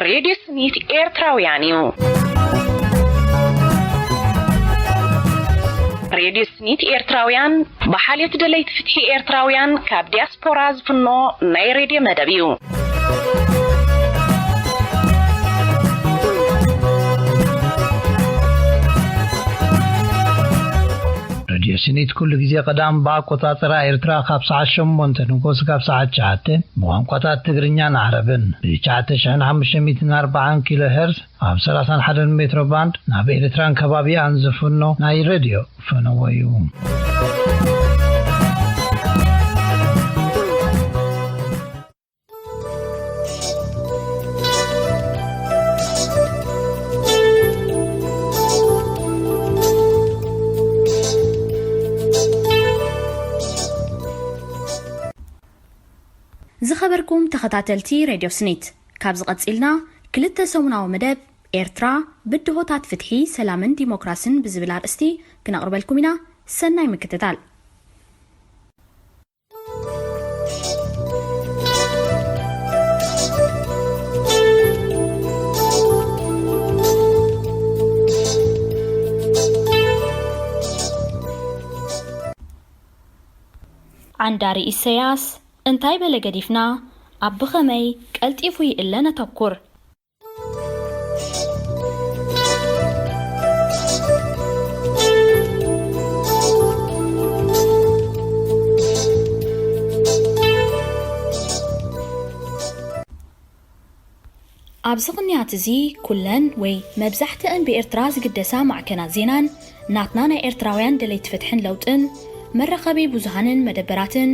ሬድዮ ስኒት ኤርትራውያን እዩ። ሬድዮ ስኒት ኤርትራውያን ብሓልዮት ደለይቲ ፍትሒ ኤርትራውያን ካብ ዲያስፖራ ዝፍኖ ናይ ሬድዮ መደብ እዩ። ሬድዮ ስኒት ኩሉ ግዜ ቀዳም ብኣቆጻጽራ ኤርትራ ካብ ሰዓት ሸሞንተ ንጎስ ካብ ሰዓት ትሽዓተ ብቋንቋታት ትግርኛን ዓረብን፣ ብ9,540 ኪሎ ሄርዝ ኣብ 31 ሜትሮ ባንድ ናብ ኤርትራን ከባቢኣን ዝፍኖ ናይ ሬድዮ ፈነወ እዩ። ዝኸበርኩም ተኸታተልቲ ሬድዮ ስኒት፣ ካብዚ ቀጺልና ክልተ ሰሙናዊ መደብ ኤርትራ ብድሆታት ፍትሒ፣ ሰላምን ዲሞክራስን ብዝብል ኣርእስቲ ክነቕርበልኩም ኢና። ሰናይ ምክትታል። ዓንዳሪ ኢሰያስ እንታይ በለ ገዲፍና፣ ኣብ ብኸመይ ቀልጢፉ ይእለ ነተኩር። ኣብዚ ቅንያት እዚ ኩለን ወይ መብዛሕትአን ብኤርትራ ዝግደሳ ማዕከናት ዜናን ናትና ናይ ኤርትራውያን ደለይቲ ፍትሕን ለውጥን መራኸቢ ብዙሃንን መደበራትን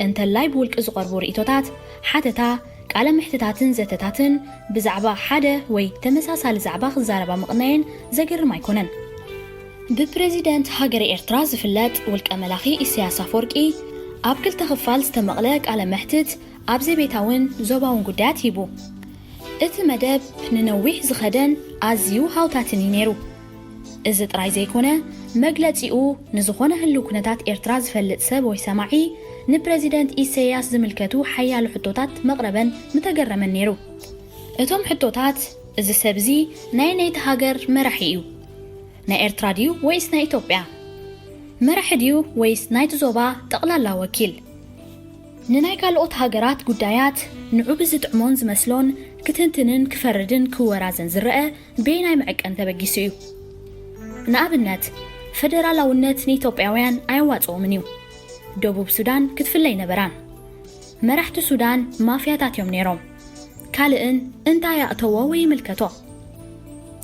እንተላይ ብውልቂ ዝቐርቡ ርእይቶታት፣ ሓተታ፣ ቃለ ምሕትታትን ዘተታትን ብዛዕባ ሓደ ወይ ተመሳሳሊ ዛዕባ ክዛረባ ምቕናየን ዘገርም ኣይኮነን። ብፕረዚደንት ሃገረ ኤርትራ ዝፍለጥ ውልቀ መላኺ ኢሳያስ ኣፈወርቂ ኣብ ክልተ ክፋል ዝተመቕለ ቃለ መሕትት ኣብ ዘቤታውን ዞባውን ጉዳያት ሂቡ። እቲ መደብ ንነዊሕ ዝኸደን ኣዝዩ ሃውታትን እዩ ነይሩ። እዚ ጥራይ ዘይኮነ፣ መግለጺኡ ንዝኾነ ህልው ኩነታት ኤርትራ ዝፈልጥ ሰብ ወይ ሰማዒ ንፕረዚደንት ኢሳያስ ዝምልከቱ ሓያሎ ሕቶታት መቕረበን ምተገረመን ነይሩ። እቶም ሕቶታት፣ እዚ ሰብ እዚ ናይ ነይቲ ሃገር መራሒ እዩ? ናይ ኤርትራ ድዩ ወይስ ናይ ኢትዮጵያ? መራሒ ድዩ ወይስ ናይቲ ዞባ ጠቕላላ ወኪል? ንናይ ካልኦት ሃገራት ጉዳያት ንዑ ብዝጥዕሞን ዝመስሎን ክትንትንን ክፈርድን ክወራዘን ዝረአ በየናይ መዐቀኒ ተበጊሱ እዩ? ንኣብነት፣ ፈደራላውነት ንኢትዮጵያውያን ኣየዋጽኦምን እዩ። ደቡብ ሱዳን ክትፍለ ኣይነበራን። መራሕቲ ሱዳን ማፍያታት እዮም ነይሮም። ካልእን እንታይ ኣእተዎ ወይ ይምልከቶ?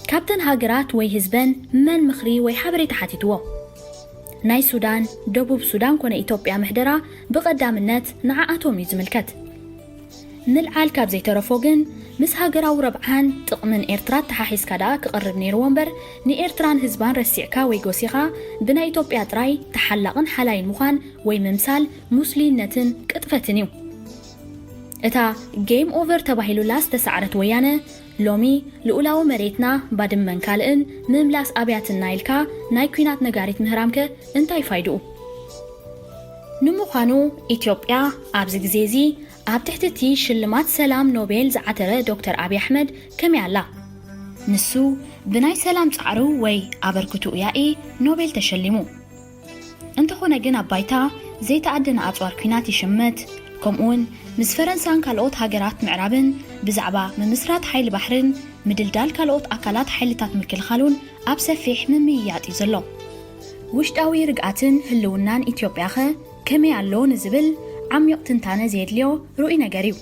ካብተን ሃገራት ወይ ህዝበን መን ምኽሪ ወይ ሓበሬታ ሓቲትዎ? ናይ ሱዳን፣ ደቡብ ሱዳን ኮነ ኢትዮጵያ ምሕደራ ብቐዳምነት ንዓኣቶም እዩ ዝምልከት። ምልዓል ካብ ዘይተረፎ ግን፣ ምስ ሃገራዊ ረብዓን ጥቕምን ኤርትራ ኣተሓሒዝካ ደኣ ክቐርብ ነይርዎ እምበር፣ ንኤርትራን ህዝባን ረሲዕካ ወይ ጎሲኻ ብናይ ኢትዮጵያ ጥራይ ተሓላቕን ሓላይን ምዃን ወይ ምምሳል ሙስሊነትን ቅጥፈትን እዩ። እታ ጌም ኦቨር ተባሂሉላ ዝተሳዕረት ወያነ፣ ሎሚ ልኡላዊ መሬትና ባድመን ካልእን ምምላስ ኣብያትና ኢልካ ናይ ኲናት ነጋሪት ምህራምከ እንታይ ፋይድኡ? ንምዃኑ ኢትዮጵያ ኣብዚ ግዜ እዚ ኣብ ትሕቲ እቲ ሽልማት ሰላም ኖቤል ዝዓተረ ዶክተር ኣብይ ኣሕመድ ከመይ ኣላ? ንሱ ብናይ ሰላም ጻዕሩ ወይ ኣበርክትኡ ያኢ ኖቤል ተሸሊሙ። እንተኾነ ግን ኣብ ባይታ ዘይተኣደነ ኣጽዋር ኲናት ይሽምት፣ ከምኡውን ምስ ፈረንሳን ካልኦት ሃገራት ምዕራብን ብዛዕባ ምምስራት ሓይሊ ባሕርን ምድልዳል ካልኦት ኣካላት ሓይልታት ምክልኻሉን ኣብ ሰፊሕ ምምይያጥ እዩ ዘሎ። ውሽጣዊ ርግኣትን ህልውናን ኢትዮጵያኸ ከመይ ኣሎ ንዝብል ዓሚቕ ትንታነ ዘየድልዮ ርኡይ ነገር እዩ።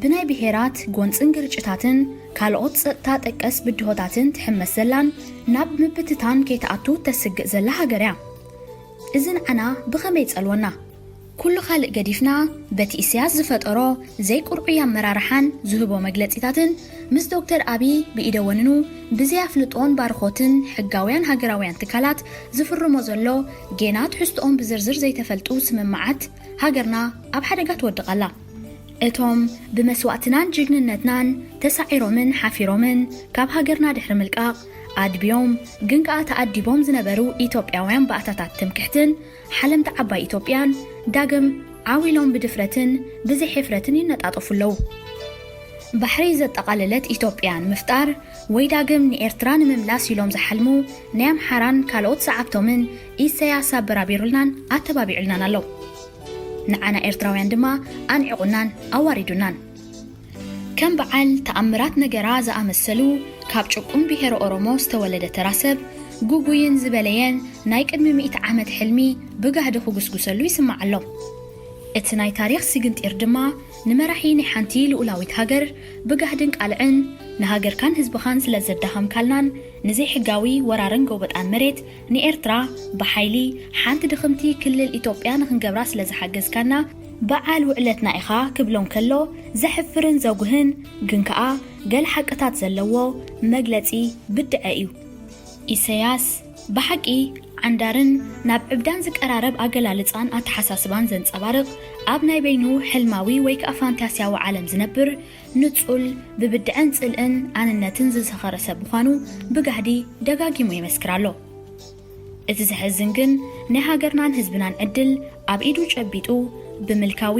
ብናይ ብሄራት ጎንጽን ግርጭታትን ካልኦት ጸጥታ ጠቀስ ብድሆታትን ትሕመስ ዘላን ናብ ምብትታን ከይትኣቱ ተስግእ ዘላ ሃገር እያ። እዚ ንዓና ብኸመይ ጸልወና? ኩሉ ካልእ ገዲፍና፣ በቲ ኢሳያስ ዝፈጠሮ ዘይቁርዑይ ኣመራርሓን ዝህቦ መግለጺታትን፣ ምስ ዶክተር ኣቢይ ብኢደ ወንኑ ብዘይ ኣፍልጦን ባርኾትን ሕጋውያን ሃገራውያን ትካላት ዝፍርሞ ዘሎ፣ ጌና ትሕዝቶኦም ብዝርዝር ዘይተፈልጡ ስምምዓት ሃገርና ኣብ ሓደጋ ትወድቕ ኣላ። እቶም ብመስዋእትናን ጅግንነትናን ተሳዒሮምን ሓፊሮምን ካብ ሃገርና ድሕሪ ምልቃቕ ኣድብዮም ግን ከኣ ተኣዲቦም ዝነበሩ ኢትዮጵያውያን ባእታታት ትምክሕትን ሓለምቲ ዓባይ ኢትዮጵያን ዳግም ዓው ኢሎም ብድፍረትን ብዘይ ሕፍረትን ይነጣጠፉ ኣለዉ። ባሕሪ ዘጠቓለለት ኢትዮጵያ ንምፍጣር ወይ ዳግም ንኤርትራ ንምምላስ ኢሎም ዝሓልሙ ናይ ኣምሓራን ካልኦት ሰዓብቶምን ኢሰያስ ኣበራቢሩልናን ኣተባቢዑልናን ኣሎ። ንዓና ኤርትራውያን ድማ ኣንዒቑናን ኣዋሪዱናን። ከም በዓል ተኣምራት ነገራ ዝኣመሰሉ ካብ ጭቁን ብሄረ ኦሮሞ ዝተወለደ ተራ ሰብ፣ ጉጉይን ዝበለየን ናይ ቅድሚ ሚእቲ ዓመት ሕልሚ ብጋህዲ ክጉስጉሰሉ ይስማዕ ኣሎ። እቲ ናይ ታሪኽ ስግንጢር ድማ ንመራሒ ናይ ሓንቲ ልኡላዊት ሃገር ብጋህድን ቃልዕን ንሃገርካን ህዝብኻን ስለ ዘዳኸምካልናን ንዘይሕጋዊ ወራርን ጎበጣን መሬት ንኤርትራ ብሓይሊ ሓንቲ ድኽምቲ ክልል ኢትዮጵያ ንኽንገብራ ስለ ዝሓገዝካና በዓል ውዕለትና ኢኻ ክብሎ እንከሎ ዘሕፍርን ዘጉህን ግን ከኣ ገለ ሓቅታት ዘለዎ መግለጺ ብድዐ እዩ። ኢሰያስ ብሓቂ ዓንዳርን ናብ ዕብዳን ዝቀራረብ ኣገላልጻን ኣተሓሳስባን ዘንጸባርቕ፣ ኣብ ናይ በይኑ ሕልማዊ ወይ ከኣ ፋንታስያዊ ዓለም ዝነብር፣ ንጹል፣ ብብድዐን ጽልእን ኣንነትን ዝሰኸረ ሰብ ምዃኑ ብጋህዲ ደጋጊሙ የመስክር ኣሎ። እቲ ዘሕዝን ግን ናይ ሃገርናን ህዝብናን ዕድል ኣብ ኢዱ ጨቢጡ ብምልካዊ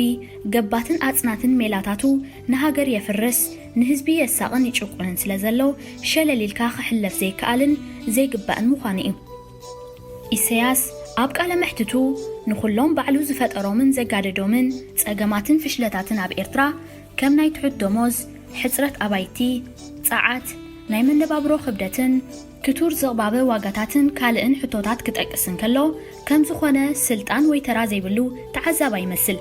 ገባትን ኣጽናትን ሜላታቱ ንሃገር የፍርስ፣ ንህዝቢ የሳቕን ይጭቁንን ስለ ዘሎ ሸለል ኢልካ ክሕለፍ ዘይከኣልን ዘይግባእን ምዃኑ እዩ። ኢሰያስ ኣብ ቃለ መሕትቱ ንኹሎም ባዕሉ ዝፈጠሮምን ዘጋደዶምን ጸገማትን ፍሽለታትን ኣብ ኤርትራ ከም ናይ ትሑት ደሞዝ፣ ሕጽረት ኣባይቲ፣ ጸዓት፣ ናይ መነባብሮ ክብደትን ክቱር ዝቕባበ ዋጋታትን ካልእን ሕቶታት ክጠቅስ እንከሎ ከም ዝኾነ ስልጣን ወይ ተራ ዘይብሉ ተዓዛባይ ይመስል።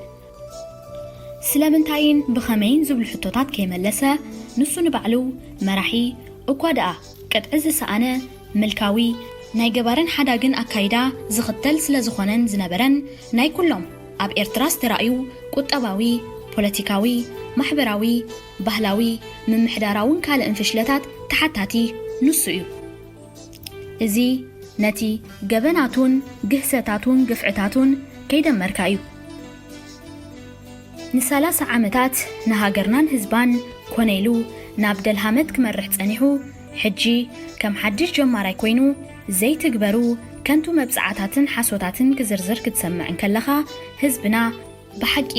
ስለምንታይን ብኸመይን ዝብሉ ሕቶታት ከይመለሰ ንሱ ንባዕሉ መራሒ እኳ ደኣ ቅጥዒ ዝሰኣነ ምልካዊ ናይ ገባርን ሓዳግን ኣካይዳ ዝኽተል ስለ ዝኾነን ዝነበረን ናይ ኩሎም ኣብ ኤርትራ ዝተራእዩ ቁጠባዊ፣ ፖለቲካዊ፣ ማሕበራዊ፣ ባህላዊ፣ ምምሕዳራውን ካልእን ፍሽለታት ተሓታቲ ንሱ እዩ። እዚ ነቲ ገበናቱን ግህሰታቱን ግፍዕታቱን ከይደመርካ እዩ። ንሰላሳ ዓመታት ንሃገርናን ህዝባን ኮነ ኢሉ ናብ ደልሃመት ክመርሕ ጸኒሑ፣ ሕጂ ከም ሓድሽ ጀማራይ ኮይኑ ዘይትግበሩ ከንቱ መብጽዓታትን ሓሶታትን ክዝርዝር ክትሰምዕ እንከለኻ፣ ህዝብና ብሓቂ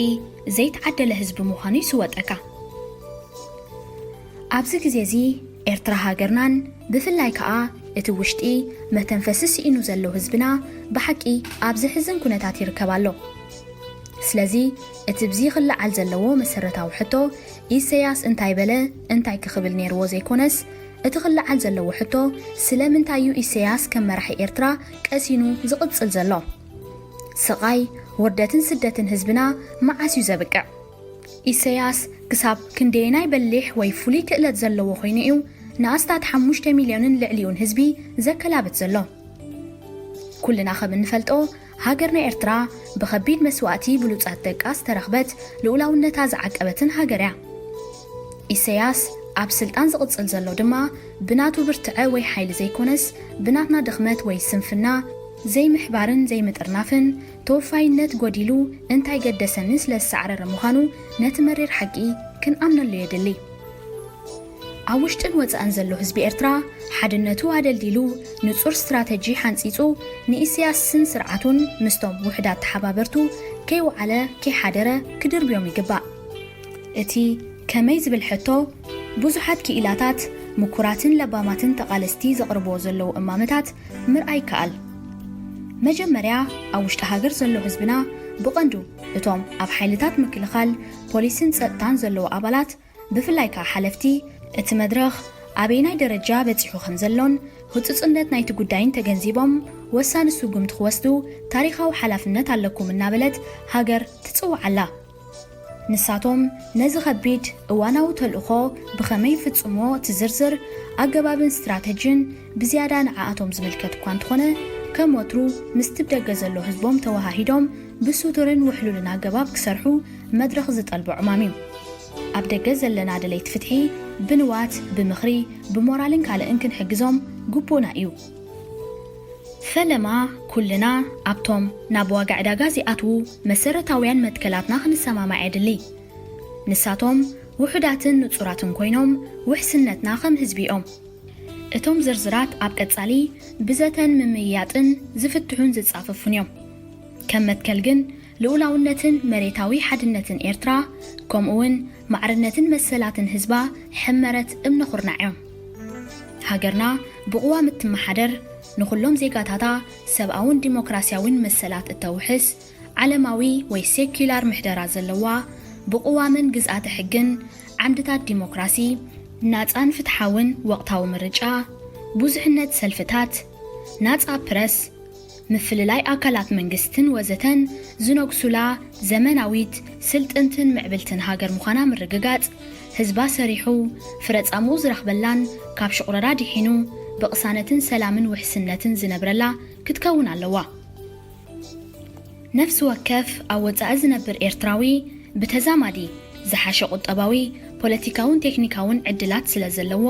ዘይተዓደለ ህዝቢ ምዃኑ ይስወጠካ። ኣብዚ ግዜ እዚ ኤርትራ ሃገርናን ብፍላይ ከኣ እቲ ውሽጢ መተንፈሲ ስኢኑ ዘሎ ህዝብና ብሓቂ ኣብ ዘሕዝን ኩነታት ይርከብ ኣሎ። ስለዚ እቲ ብዚ ክለዓል ዘለዎ መሰረታዊ ሕቶ ኢሰያስ እንታይ በለ እንታይ ክኽብል ነይርዎ ዘይኮነስ እቲ ክለዓል ዘለዎ ሕቶ ስለምንታይ እዩ ኢሰያስ ከም መራሒ ኤርትራ ቀሲኑ ዝቕጽል ዘሎ? ስቓይ፣ ውርደትን ስደትን ህዝብና መዓስ እዩ ዘብቅዕ? ኢሰያስ ክሳብ ክንደየናይ በሊሕ ወይ ፍሉይ ክእለት ዘለዎ ኮይኑ እዩ ንኣስታት ሓሙሽተ ሚልዮንን ልዕሊኡን ህዝቢ ዘከላብት ዘሎ? ኩልና ከም እንፈልጦ ሃገርና ኤርትራ ብኸቢድ መስዋእቲ ብሉጻት ደቃ ዝተረኽበት ልኡላውነታ ዝዓቀበትን ሃገር እያ። ኢሰያስ ኣብ ስልጣን ዝቕጽል ዘሎ ድማ ብናቱ ብርትዐ ወይ ሓይሊ ዘይኮነስ ብናትና ድኽመት ወይ ስንፍና ዘይምሕባርን ዘይምጥርናፍን ተወፋይነት ጎዲሉ እንታይ ገደሰኒ ስለ ዝሰዕረረ ምዃኑ ነቲ መሪር ሓቂ ክንኣምነሉ የድሊ። ኣብ ውሽጥን ወጻእን ዘሎ ህዝቢ ኤርትራ ሓድነቱ ኣደልዲሉ ንጹር ስትራተጂ ሓንጺጹ ንኢሰያስን ስርዓቱን ምስቶም ውሕዳት ተሓባበርቱ ከይወዓለ ከይሓደረ ክድርብዮም ይግባእ። እቲ ከመይ ዝብል ሕቶ ብዙሓት ክኢላታት ምኩራትን ለባማትን ተቓለስቲ ዘቕርብዎ ዘለዉ እማመታት ምርኣይ ይከኣል። መጀመርያ ኣብ ውሽጢ ሃገር ዘሎ ህዝብና ብቐንዱ እቶም ኣብ ሓይልታት ምክልኻል፣ ፖሊስን ጸጥታን ዘለዉ ኣባላት ብፍላይ ከኣ ሓለፍቲ እቲ መድረኽ ኣበየናይ ደረጃ በጺሑ ከም ዘሎን ህጹጽነት ናይቲ ጉዳይን ተገንዚቦም ወሳኒ ስጉምቲ ክወስዱ ታሪኻዊ ሓላፍነት ኣለኩም እናበለት ሃገር ትጽውዕ ኣላ። ንሳቶም ነዚ ከቢድ እዋናዊ ተልእኾ ብኸመይ ይፍጽምዎ እቲ ዝርዝር ኣገባብን ስትራተጂን ብዝያዳ ንዓኣቶም ዝምልከት እኳ እንተኾነ ከም ወትሩ ምስቲ ብደገ ዘሎ ህዝቦም ተወሃሂዶም ብስቱርን ውሕሉልን ኣገባብ ክሰርሑ መድረኽ ዝጠልቦ ዕማም እዩ። ኣብ ደገ ዘለና ደለይቲ ፍትሒ ብንዋት፣ ብምኽሪ፣ ብሞራልን ካልእን ክንሕግዞም ግቡእና እዩ። ፈለማ ኩልና ኣብቶም ናብ ዋጋ ዕዳጋ ዝኣትዉ መሰረታውያን መትከላትና ክንሰማማዕ የድሊ። ንሳቶም ውሑዳትን ንጹራትን ኮይኖም ውሕስነትና ከም ህዝቢ እዮም። እቶም ዝርዝራት ኣብ ቀጻሊ ብዘተን ምምይያጥን ዝፍትሑን ዝጻፈፉን እዮም። ከም መትከል ግን ልኡላውነትን መሬታዊ ሓድነትን ኤርትራ ከምኡውን ማዕርነትን መሰላትን ህዝባ ሕመረት እምነ ኩርናዕ እዮም። ሃገርና ብቕዋም እትመሓደር፣ ንኹሎም ዜጋታታ ሰብኣውን ዲሞክራሲያውን መሰላት እተውሕስ፣ ዓለማዊ ወይ ሴኩላር ምሕደራ ዘለዋ፣ ብቕዋምን ግዝኣተ ሕግን ዓምድታት ዲሞክራሲ፣ ናጻን ፍትሓውን ወቕታዊ ምርጫ፣ ብዙሕነት ሰልፍታት፣ ናጻ ፕረስ፣ ምፍልላይ ኣካላት መንግስትን ወዘተን ዝነግሱላ ዘመናዊት፣ ስልጥንትን ምዕብልትን ሃገር ምዃና ምርግጋጽ፣ ህዝባ ሰሪሑ ፍረጻምኡ ዝረኽበላን ካብ ሽቑረራ ድሒኑ ብቕሳነትን ሰላምን ውሕስነትን ዝነብረላ ክትከውን ኣለዋ። ነፍሲ ወከፍ ኣብ ወጻኢ ዝነብር ኤርትራዊ ብተዛማዲ ዝሓሸ ቁጠባዊ፣ ፖለቲካውን ቴክኒካውን ዕድላት ስለ ዘለዎ፣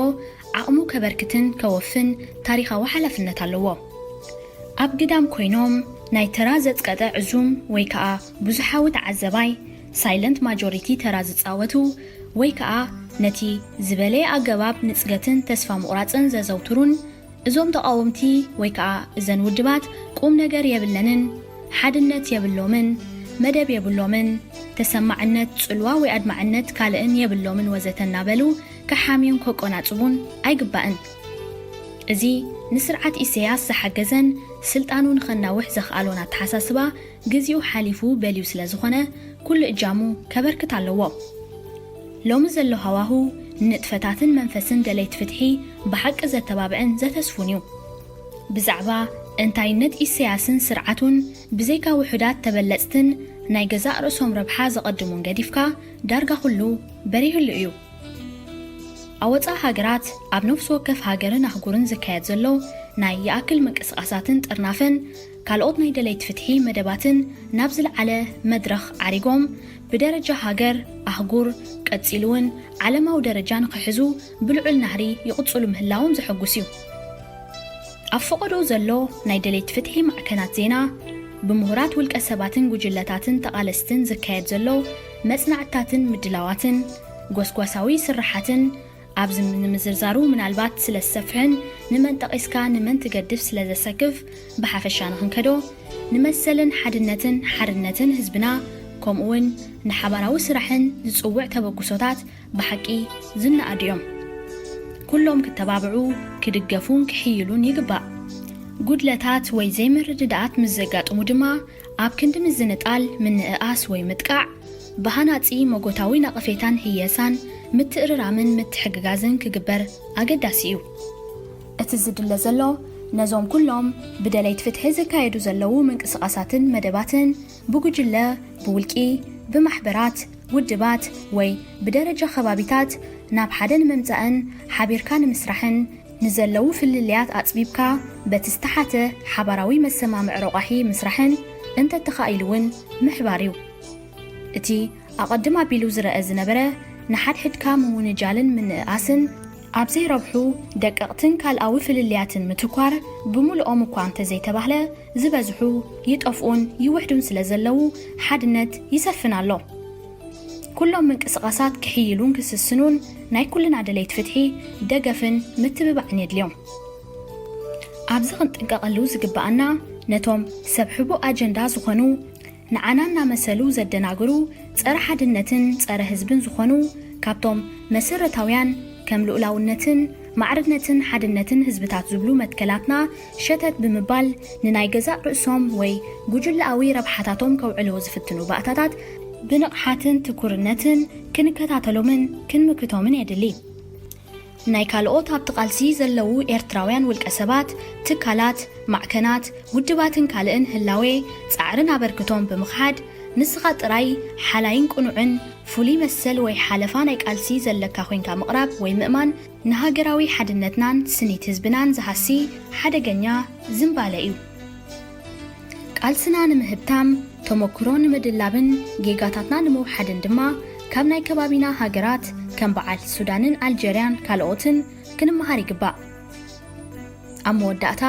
ዓቕሙ ከበርክትን ከወፍን ታሪኻዊ ሓላፍነት ኣለዎ። ኣብ ግዳም ኮይኖም ናይ ተራ ዘጽቀጠ ዕዙም ወይ ከኣ ብዙሓዊ ተዓዘባይ፣ ሳይለንት ማጆሪቲ፣ ተራ ዝጻወቱ ወይ ከኣ ነቲ ዝበለየ ኣገባብ ንጽገትን ተስፋ ምቑራጽን ዘዘውትሩን፣ እዞም ተቓወምቲ ወይ ከኣ እዘን ውድባት ቁም ነገር የብለንን፣ ሓድነት የብሎምን፣ መደብ የብሎምን፣ ተሰማዕነት፣ ጽልዋ ወይ ኣድማዕነት ካልእን የብሎምን ወዘተ እናበሉ ክሓምዩን ከቆናጽቡን ኣይግባእን። እዚ ንስርዓት ኢሰያስ ዝሓገዘን ስልጣኑ ንኸናውሕ ዘኽኣሎን ኣተሓሳስባ ግዜኡ ሓሊፉ በልዩ ስለ ዝኾነ፣ ኩሉ እጃሙ ከበርክት ኣለዎ። ሎሚ ዘሎ ሃዋሁ ንንጥፈታትን መንፈስን ደለይቲ ፍትሒ ብሓቂ ዘተባብዕን ዘተስፉን እዩ። ብዛዕባ እንታይነት ኢሰያስን ስርዓቱን ብዘይካ ውሑዳት ተበለጽትን ናይ ገዛእ ርእሶም ረብሓ ዘቐድሙን ገዲፍካ፣ ዳርጋ ኩሉ በሪህሉ እዩ። ኣብ ወጻኢ ሃገራት ኣብ ነፍሲ ወከፍ ሃገርን ኣህጉርን ዝካየድ ዘሎ ናይ ይኣክል ምንቅስቓሳትን ጥርናፈን፣ ካልኦት ናይ ደለይቲ ፍትሒ መደባትን ናብ ዝለዓለ መድረኽ ዓሪጎም፣ ብደረጃ ሃገር፣ ኣህጉር፣ ቀጺሉ እውን ዓለማዊ ደረጃ ንኽሕዙ ብልዑል ናህሪ ይቕጽሉ ምህላዎም ዘሐጉስ እዩ። ኣብ ፈቐዶኡ ዘሎ ናይ ደለይቲ ፍትሒ ማዕከናት ዜና፣ ብምሁራት ውልቀ ሰባትን ጉጅለታትን ተቓለስትን ዝካየድ ዘሎ መጽናዕትታትን ምድላዋትን፣ ጎስጓሳዊ ስርሓትን፣ ኣብዚ ንምዝርዛሩ ምናልባት ስለ ዝሰፍሕን ንመን ጠቒስካ ንመን ትገድፍ ስለ ዘሰክፍ፣ ብሓፈሻ ንኽንከዶ፣ ንመሰልን ሓድነትን ሓርነትን ህዝብና፣ ከምኡውን ንሓባራዊ ስራሕን ዝጽውዕ ተበግሶታት ብሓቂ ዝነኣዱ እዮም። ኩሎም ክተባብዑ፣ ክድገፉን ክሕይሉን ይግባእ። ጉድለታት ወይ ዘይምርድዳኣት ምስ ዘጋጥሙ ድማ፣ ኣብ ክንዲ ምዝንጣል፣ ምንእኣስ ወይ ምጥቃዕ፣ ብሃናጺ መጎታዊ ነቐፌታን ህየሳን፣ ምትእርራምን ምትሕግጋዝን ክግበር ኣገዳሲ እዩ። እቲ ዝድለ ዘሎ፣ ነዞም ኩሎም ብደለይቲ ፍትሒ ዝካየዱ ዘለዉ ምንቅስቓሳትን መደባትን፣ ብጉጅለ፣ ብውልቂ፣ ብማሕበራት፣ ውድባት ወይ ብደረጃ ከባቢታት ናብ ሓደ ንምምጻእን ሓቢርካ ንምስራሕን፣ ንዘለዉ ፍልልያት ኣጽቢብካ በቲ ዝተሓተ ሓባራዊ መሰማምዒ ረቋሒ ምስራሕን እንተተኻኢሉ እውን ምሕባር እዩ። እቲ ኣቐድም ኣቢሉ ዝረአ ዝነበረ ንሓድሕድካ ምውንጃልን ምንእኣስን፣ ኣብ ዘይረብሑ ደቀቕትን ካልኣዊ ፍልልያትን ምትኳር፣ ብምሉኦም እኳ እንተዘይተባህለ፣ ዝበዝሑ ይጠፍኡን ይውሕዱን ስለ ዘለዉ፣ ሓድነት ይሰፍን ኣሎ። ኩሎም ምንቅስቓሳት ክሕይሉን ክስስኑን ናይ ኩልና ደለይቲ ፍትሒ ደገፍን ምትብባዕን የድልዮም። ኣብዚ ክንጥንቀቐሉ ዝግበኣና፣ ነቶም ሰብ ሕቡእ ኣጀንዳ ዝኾኑ፣ ንዓና እናመሰሉ ዘደናግሩ፣ ጸረ ሓድነትን ጸረ ህዝብን ዝኾኑ፣ ካብቶም መሰረታውያን ከም ልኡላውነትን ማዕርነትን ሓድነትን ህዝብታት ዝብሉ መትከላትና ሸተት ብምባል፣ ንናይ ገዛእ ርእሶም ወይ ጉጅለኣዊ ረብሓታቶም ከውዕልዎ ዝፍትኑ ባእታታት ብንቕሓትን ትኩርነትን ክንከታተሎምን ክንምክቶምን የድሊ። ናይ ካልኦት ኣብቲ ቃልሲ ዘለዉ ኤርትራውያን ውልቀ ሰባት፣ ትካላት፣ ማዕከናት፣ ውድባትን ካልእን ህላዌ፣ ጻዕርን ኣበርክቶን ብምኽሓድ፣ ንስኻ ጥራይ ሓላይን ቅኑዕን ፍሉይ መሰል ወይ ሓለፋ ናይ ቃልሲ ዘለካ ኮይንካ ምቕራብ ወይ ምእማን፣ ንሃገራዊ ሓድነትናን ስኒት ህዝብናን ዝሃሲ ሓደገኛ ዝንባለ እዩ። ቃልስና ንምህብታም፣ ተመክሮ ንምድላብን ጌጋታትና ንምውሓድን ድማ፣ ካብ ናይ ከባቢና ሃገራት ከም በዓል ሱዳንን ኣልጀርያን ካልኦትን ክንመሃር ይግባእ። ኣብ መወዳእታ፣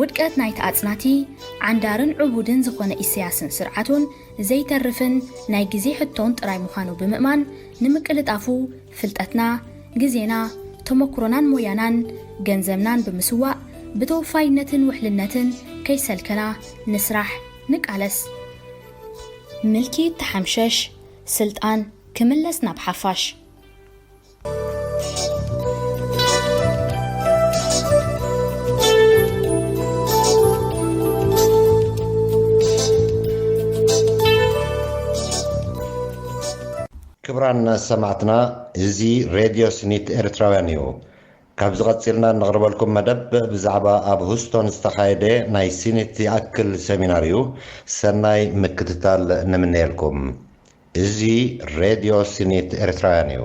ውድቀት ናይቲ ኣጽናቲ፣ ዓንዳርን ዕቡድን ዝኾነ ኢሰያስን ስርዓቱን ዘይተርፍን ናይ ግዜ ሕቶን ጥራይ ምዃኑ ብምእማን፣ ንምቅልጣፉ ፍልጠትና፣ ግዜና፣ ተመክሮናን ሞያናን ገንዘብናን ብምስዋእ፣ ብተወፋይነትን ውሕልነትን ከይሰልከና ንስራሕ፣ ንቃለስ። ምልኪ ይተሓምሸሽ፣ ስልጣን ክምለስ ናብ ሓፋሽ። ክቡራን ሰማዕትና፣ እዚ ሬድዮ ስኒት ኤርትራውያን እዩ። ካብዚ ቀጺልና እነቕርበልኩም መደብ ብዛዕባ ኣብ ሁስቶን ዝተኻየደ ናይ ሲኒት ይኣክል ሰሚናር እዩ። ሰናይ ምክትታል ንምነየልኩም። እዚ ሬድዮ ሲኒት ኤርትራውያን እዩ።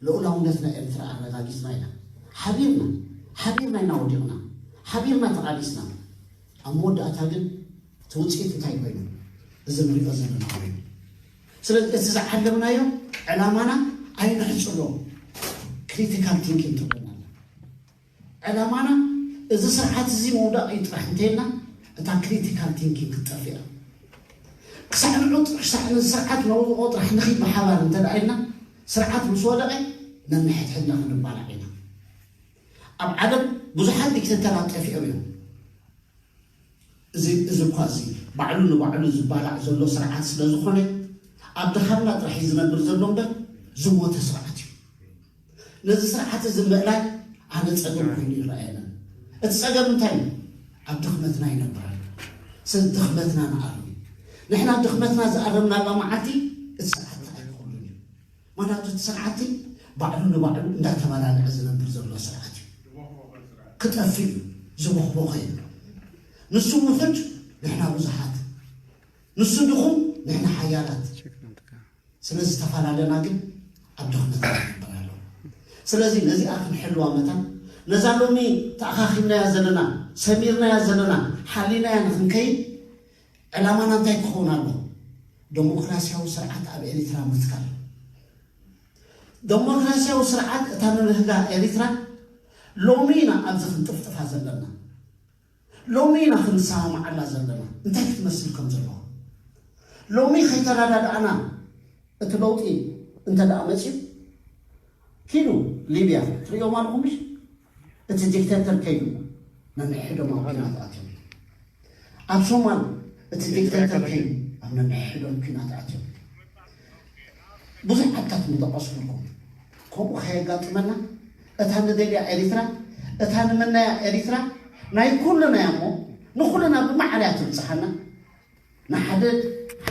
ልኡላውነትና ኤርትራ ኣረጋጊጽና ኢና። ሓቢርና ሓቢርና ኢና ወዲቕና፣ ሓቢርና ተቓሊስና። ኣብ መወዳእታ ግን እቲ ውጽኢት እንታይ ኮይኑ? እዚ ንሪኦ ዘለና ኮይኑ። ስለዚ እቲ ዝዓለምናዮ ዕላማና ኣይንሕጽሮ። ክሪቲካል ቲንኪንግ ትብለና ኣላ። ዕላማና እዚ ስርዓት እዚ ምውዳቕ እዩ ጥራሕ እንተይልና እታ ክሪቲካል ቲንኪንግ ክትጠፍእ እያ። ክሳዕ ንዑ ክሳዕ ነዚ ስርዓት ነውድቖ ጥራሕ ንኺድ ብሓባር እንተ ደኣ ኢልና ስርዓት ምስ ወደቐ ነንሕድሕድና ክንባላዕ ኢና። ኣብ ዓለም ብዙሓት ዲክተተራት ጠፊኦም እዮም። እዚ እዚ እኳ እዚ ባዕሉ ንባዕሉ ዝባላዕ ዘሎ ስርዓት ስለ ዝኾነ ኣብ ድኻምና ጥራሕ እዩ ዝነብር ዘሎ እምበር ዝሞተ ስርዓት እዩ። ነዚ ስርዓት እዚ ምእላይ ኣነ ጸገም ኮይኑ ይረኣየና። እቲ ጸገም እንታይ እዩ? ኣብ ድኽመትና ይነብር ኣሎ። ስለዚ ድኽመትና ንኣርም። ንሕና ድኽመትና ዝኣረምናላ መዓልቲ እቲ ስርዓት ኣይክህሉን እዩ። ምኽንያቱ እቲ ስርዓት ባዕሉ ንባዕሉ እንዳተባላለዐ ዝነብር ዘሎ ስርዓት እዩ። ክጠፍእ እዩ። ዝቦኽቦኸ እዩ። ንሱ ውሑድ፣ ንሕና ብዙሓት። ንሱ ድኹም፣ ንሕና ሓያላት። ስለ ዝተፈላለና ግን ኣብ ድኽመት ንነብር ኣለና። ስለዚ ነዚኣ ክንሕልዋ መታን ነዛ ሎሚ ተኣኻኺብናያ ዘለና፣ ሰሚርናያ ዘለና፣ ሓሊናያ ንኽንከይድ ዕላማና እንታይ ክኸውን ኣለዎ? ደሞክራስያዊ ስርዓት ኣብ ኤሪትራ ምትካል። ደሞክራስያዊ ስርዓት እታ ንብህጋ ኤሪትራ ሎሚ ኢና ኣብዚ ክንጥፍጥፋ ዘለና። ሎሚ ኢና ክንሰማምዓላ ዘለና እንታይ ክትመስል ከም ዘለዋ። ሎሚ ከይተረዳዳእና እቲ ለውጢ እንተ ደኣ መፅዩ ኪዱ ሊብያ ትርእዮም ኣለኹም ምሽ? እቲ ዲክተተር ከይዱ ነንሕዶም ኣብ ኲናት ኣትዮም። ኣብ ሶማል እቲ ዲክተተር ከይዱ ኣብ ነንሕዶም ኲናት ኣትዮም። ብዙሕ ዓድታት ምጠቐስኩልኩም። ከምኡ ከየጋጥመና እታ ንደልያ ኤሪትራ እታ ንምናያ ኤሪትራ ናይ ኩልና እያ እሞ ንኹልና ብማዕረ እያ ትብጽሓና። ንሓደ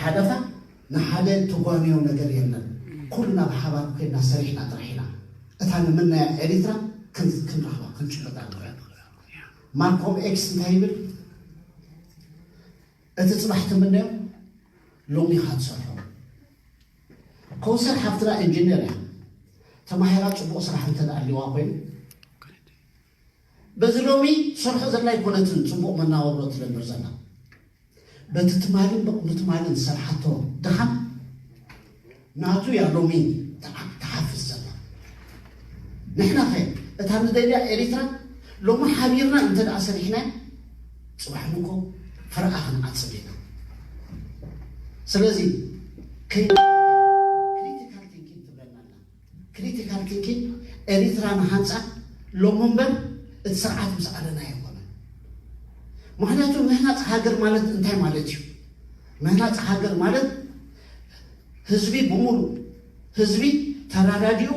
ሓደፋ ንሓደ ትጓንዮ ነገር የለን። ኩልና ብሓባር ኮይና ሰሪሕና ጥራሕ ኢና እታ ንምናያ ኤሪትራ ክንረኽባ ክንጭበጣ ንኽእል። ማልኮም ኤክስ እንታይ ይብል? እቲ ጽባሕ ትምነዮ ሎሚ ኢኻ ትሰርሖ። ከውሰር ሓፍትና ኢንጂነር እያ። ተማሂራ ጽቡቕ ስራሕ እንተ ደኣ ኣልዋ ኮይኑ በዚ ሎሚ ትሰርሖ ዘላ ኣይኮነትን ጽቡቕ መናበብሮ ትነብር ዘላ። በቲ ትማልን ብቕድሚ ትማልን ዝሰርሓቶ ድኻም ናቱ እያ ሎሚ ትሓፍስ ዘላ። ንሕናኸ እታ ንደልያ ኤሪትራ ሎሚ ሓቢርና እንተ ደኣ ሰሪሕናያ ጽባሕ ንግሆ ፍረኣ ክንዓጽድ ኢና። ስለዚ ክሪቲካል ቲንኪንግ ትብለና ኣላ። ክሪቲካል ቲንኪንግ ኤሪትራ ንሃንጻ ሎሚ እምበር እቲ ስርዓት ምስ ኣለና ኣይኮነን። ምኽንያቱ ምህናጽ ሃገር ማለት እንታይ ማለት እዩ? ምህናፅ ሃገር ማለት ህዝቢ ብምሉእ ህዝቢ ተረዳዲኡ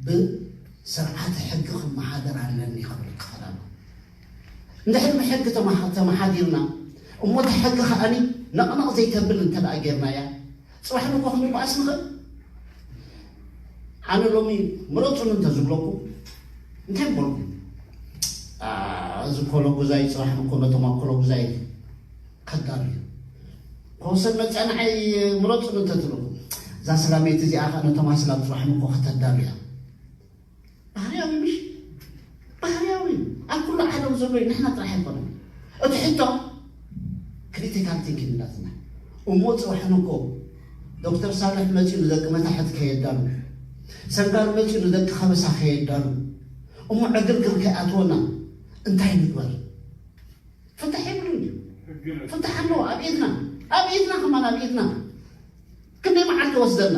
ብስርዓተ ሕጊ ክመሓደር ኣለኒ ክብል ክኽእል ኣሎ። እንድሕር ብሕጊ ተመሓዲርና እሞ እቲ ሕጊ ከዓኒ ነቕነቕ ዘይተብል እንተ ደኣ ጌርናያ ፅባሕ ንኮ ክንበኣስ ንኽእል። ኣነ ሎሚ ምረፁኒ እንተዝብለኩም እንታይ ምበልኩም? እዚ ኮሎጉዛይ ፅባሕ ንኮ ነቶም ኣብ ኮሎጉዛይ ከዳሉ እዩ። ከወሰን መፅያ ንዓይ ምረፁኒ እንተትብለኩም እዛ ስላመይቲ እዚኣ ከዓ ነቶም ኣስላም ፅባሕ ንኮ ከተዳሉ እያ። ባህርያዊ ምሽ ባህርያዊ እዩ። ኣብ ኩሉ ዓለም ዘሎ እዩ፣ ንሕና ጥራሕ ኣይኮነን። እቲ ሕቶ ክሪቲካል ቲንኪንግ ናትና እሞ ፅባሕ ንኮ ዶክተር ሳልሕ መፂኡ ንደቂ መታሕት ከየዳሉ፣ ሰንጋር መፂኡ ንደቂ ከበሳ ከየዳሉ እሞ ዕግርግር ከይኣትወና እንታይ ንግበር? ፍታሕ የብሉን እዩ። ፍታሕ ኣለዎ ኣብ ኢድና፣ ኣብ ኢድና ከማን ኣብ ኢድና። ክንደይ መዓልቲ ወስደና?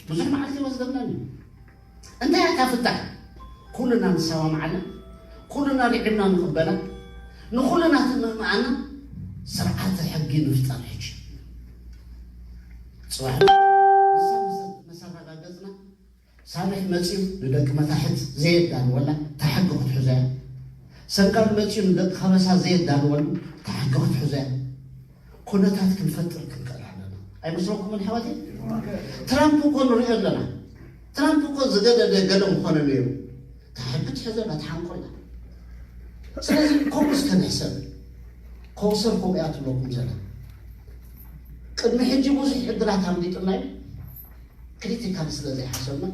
ብዙሕ መዓልቲ ወስደና እዩ። እንታይ እታ ፍታሕ? ኩልና ንሰማማዓላ፣ ኩልና ርዒምና ንቕበላ፣ ንኩልና ትምእምኣና ስርዓተ ሕጊ ንፍጠር ሕጂ። ፅባሕ ንሳ ምስ ኣረጋገፅና ሳልሕ መፂኡ ንደቂ መታሕት ዘየዳልወላ ተሕጊ ክትሕዞ እያ። ሰንጋል መፂኡ ንደቂ ከበሳ ዘየዳልወሉ ተሕጊ ክትሕዞ እያ። ኩነታት ክንፈጥር ክንክእል ኣለና። ኣይመስለኩምን ኣሕዋተይ? ትራምፕ እኮ ንሪኦ ኣለና። ትራምፕ እኮ ዝገደደ ገለ ምኾነ ነይሩ። ተሕጊ ትሕዘና ትሓንቆልና። ስለዚ ከምኡ እስከ ንሕሰብ። ኮንሰር ከምኡ እያ ትብለኩም ዘላ። ቅድሚ ሕጂ ብዙሕ ዕድላት ኣምሊጡና እዩ። ክሪቲካል ስለ ዘይሓሰብና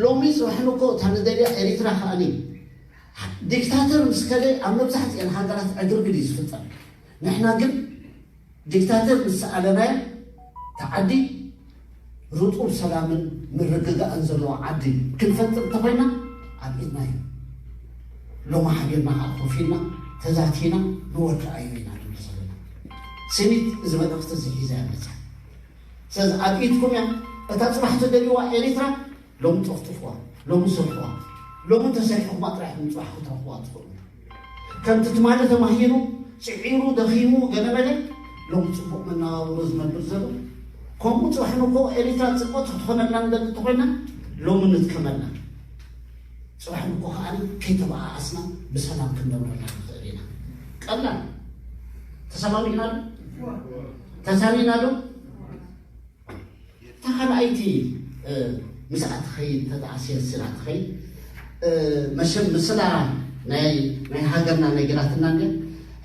ሎሚ ፅባሕ ንኮ እታ ንደልያ ኤሪትራ ከዓኒ ዲክታተር ምስ ከደ ኣብ መብዛሕትኤን ሃገራት ዕግርግር እዩ ዝፍጠር። ንሕና ግን ዲክታተር ምስ ሰኣለናዮ እታ ዓዲ ርጡብ ሰላምን ምርግጋእን ዘለዎ ዓዲ ክንፈጥር እንተኮይና ኣብ ኢድና እዩ። ሎሚ ሓቢርና ከዓ ኮፍ ኢልና ተዛቲና ንወድኣ እዩ ኢና ንብል ዘለና። ስኒት እዚ መልእኽቲ እዚ ሒዛ እያ መፅያ። ስለዚ ኣብ ኢድኩም እያ። እታ ፅባሕ ትደልይዋ ኤሪትራ ሎሚ ጠፍጥፍዋ፣ ሎሚ ስርሕዋ። ሎሚ እንተሰሪሕኹማ ጥራሕ ኢኹም ፅባሕ ክትረኽብዋ ትኽእሉ። ከምቲ ትማሊ ተማሂሩ፣ ፅዒሩ፣ ደኺሙ፣ ገለ በለ፣ ሎሚ ፅቡቕ መነባብሮ ዝነብር ዘሎ። ከምኡ ፅባሕ ንኮ ኤሪትራ ፅብቕቲ ክትኾነልና ንደሊ እንተኾይና ሎሚ ንድከመላ። ፅባሕ ንኮ ከኣ ከይተበኣኣስና ብሰላም ክንነብረላ ንኽእል ኢና። ቀላል። ተሰማሚዕና ዶ? ተሳኒና ዶ? እታ ካልኣይቲ ምስኣ ትኸይድ፣ ተተኣስየት ስላ ትኸይድ። መሸም ምስላ ናይ ናይ ሃገርና ነግራትና እንድያ።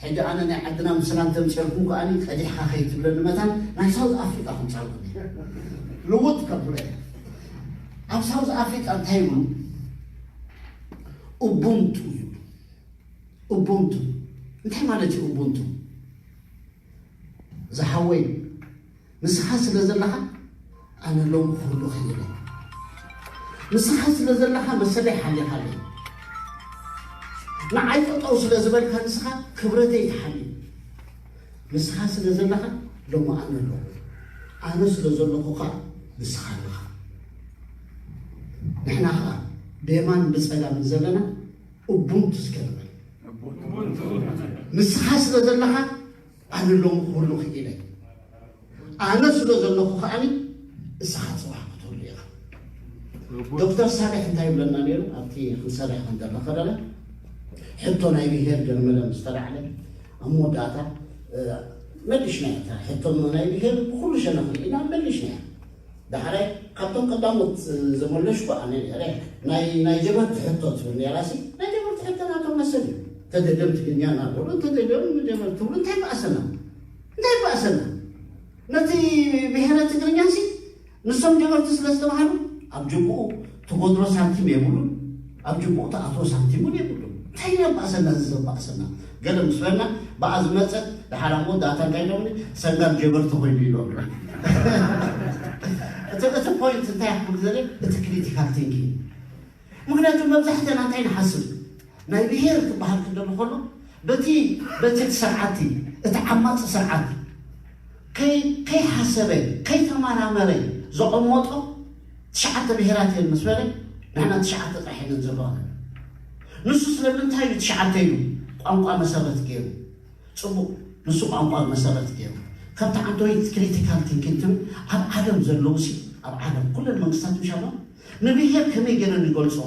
ሕጂ ኣነ ናይ ዓድና ምስላ እንተምፅኦልኩም ከኣ ቀዲሕካ ከይትብለኒ መታን ናይ ሳውዝ ኣፍሪቃ ከምፃልኩም እየ። ልውጥ ከብሎ እየ። ኣብ ሳውዝ ኣፍሪቃ እንታይ ይብሉ? ኡቡንቱ ይብሉ። ኡቡንቱ እንታይ ማለት እዩ? ኡቡንቱ ዝሓወይ ንስኻ ስለ ዘለኻ ኣነ ሎም ኩሉ ክኢለ። ንስኻ ስለ ዘለኻ መሰለይ ሓሊኻለይ። ንዓይ ጠጠው ስለ ዝበልካ ንስኻ ክብረተይ ትሓሊ። ንስኻ ስለ ዘለኻ ሎም ኣነ ኣለኹ። ኣነ ስለ ዘለኹ ከዓ ንስኻ ኣለኻ። ንሕና ከዓ ብየማን ብፀጋምን ዘለና ኡቡንቱ እስከ ንበል። ንስኻ ስለ ዘለኻ ኣነ ሎም ኩሉ ክኢለ። ኣነ ስለ ዘለኹ ከዓኒ እስኻ ፅባሕ ክትህሉ ኢኻ። ዶክተር ሳልሕ እንታይ ይብለና ነይሩ? ኣብቲ ክንሰርሕ ክንደለ ከለና ሕቶ ናይ ብሄር ገለመለ ምስ ተላዕለ ኣብ መወዳእታ መሊሽና እታ ሕቶ ናይ ብሄር ብኩሉ ሸነኽ ርኢና መሊሽና። ዳሕራይ ካብቶም ቀዳሞት ዝመለሽኩ ኣነ ነይረ። ናይ ናይ ጀበርቲ ሕቶ ትብል ነይራ ሲ ናይ ጀበርቲ ሕቶ ናቶም መሰል እዩ። ተደልዮም ትግርኛ ናበሉ ተደልዮም ጀበርቲ ትብሉ እንታይ በኣሰና? እንታይ በኣሰና? ነቲ ብሄረ ትግርኛ ሲ ንሶም ጀበርቲ ስለ ዝተባሃሉ ኣብ ጅብኡ ትጎድሮ ሳንቲም የብሉን፣ ኣብ ጅብኡ ትኣትዎ ሳንቲም እውን የብሉን። እንታይ ኢና በኣሰና? እዚ ዘባእሰና ገለ ምስ በልና ብኣ ዝመፀት ደሓር ኣሞ ዳታ እንታይ ኢሎምኒ ሰንጋል ጀበርቲ ኮይኑ ኢሎም። እቲ እቲ ፖይንት እንታይ ክብል ዘለ እቲ ክሪቲካል ቲንኪንግ። ምክንያቱ መብዛሕትና እንታይ ንሓስብ ናይ ብሄር ክበሃል ክደሎ ከሎ በቲ በቲ እቲ ስርዓት እቲ ዓማፂ ስርዓት ከይ ከይሓሰበ ከይተመራመረ ዘቐመጦ ትሽዓተ ብሄራት እየን ምስ በለ ንሕና ትሽዓተ ጥራሕ ኢለን ዘለዋ። ንሱ ስለምንታይ እዩ ትሽዓተ ኢሉ ቋንቋ መሰረት ገይሩ? ፅቡቕ ንሱ ቋንቋ መሰረት ገይሩ። ከምቲ ዓንቶይ ክሪቲካል ቲንኪንግ ትብል፣ ኣብ ዓለም ዘለዉ ሲ ኣብ ዓለም ኩለን መንግስታት ምሻሎ ንብሄር ከመይ ገይረን ይገልጾ?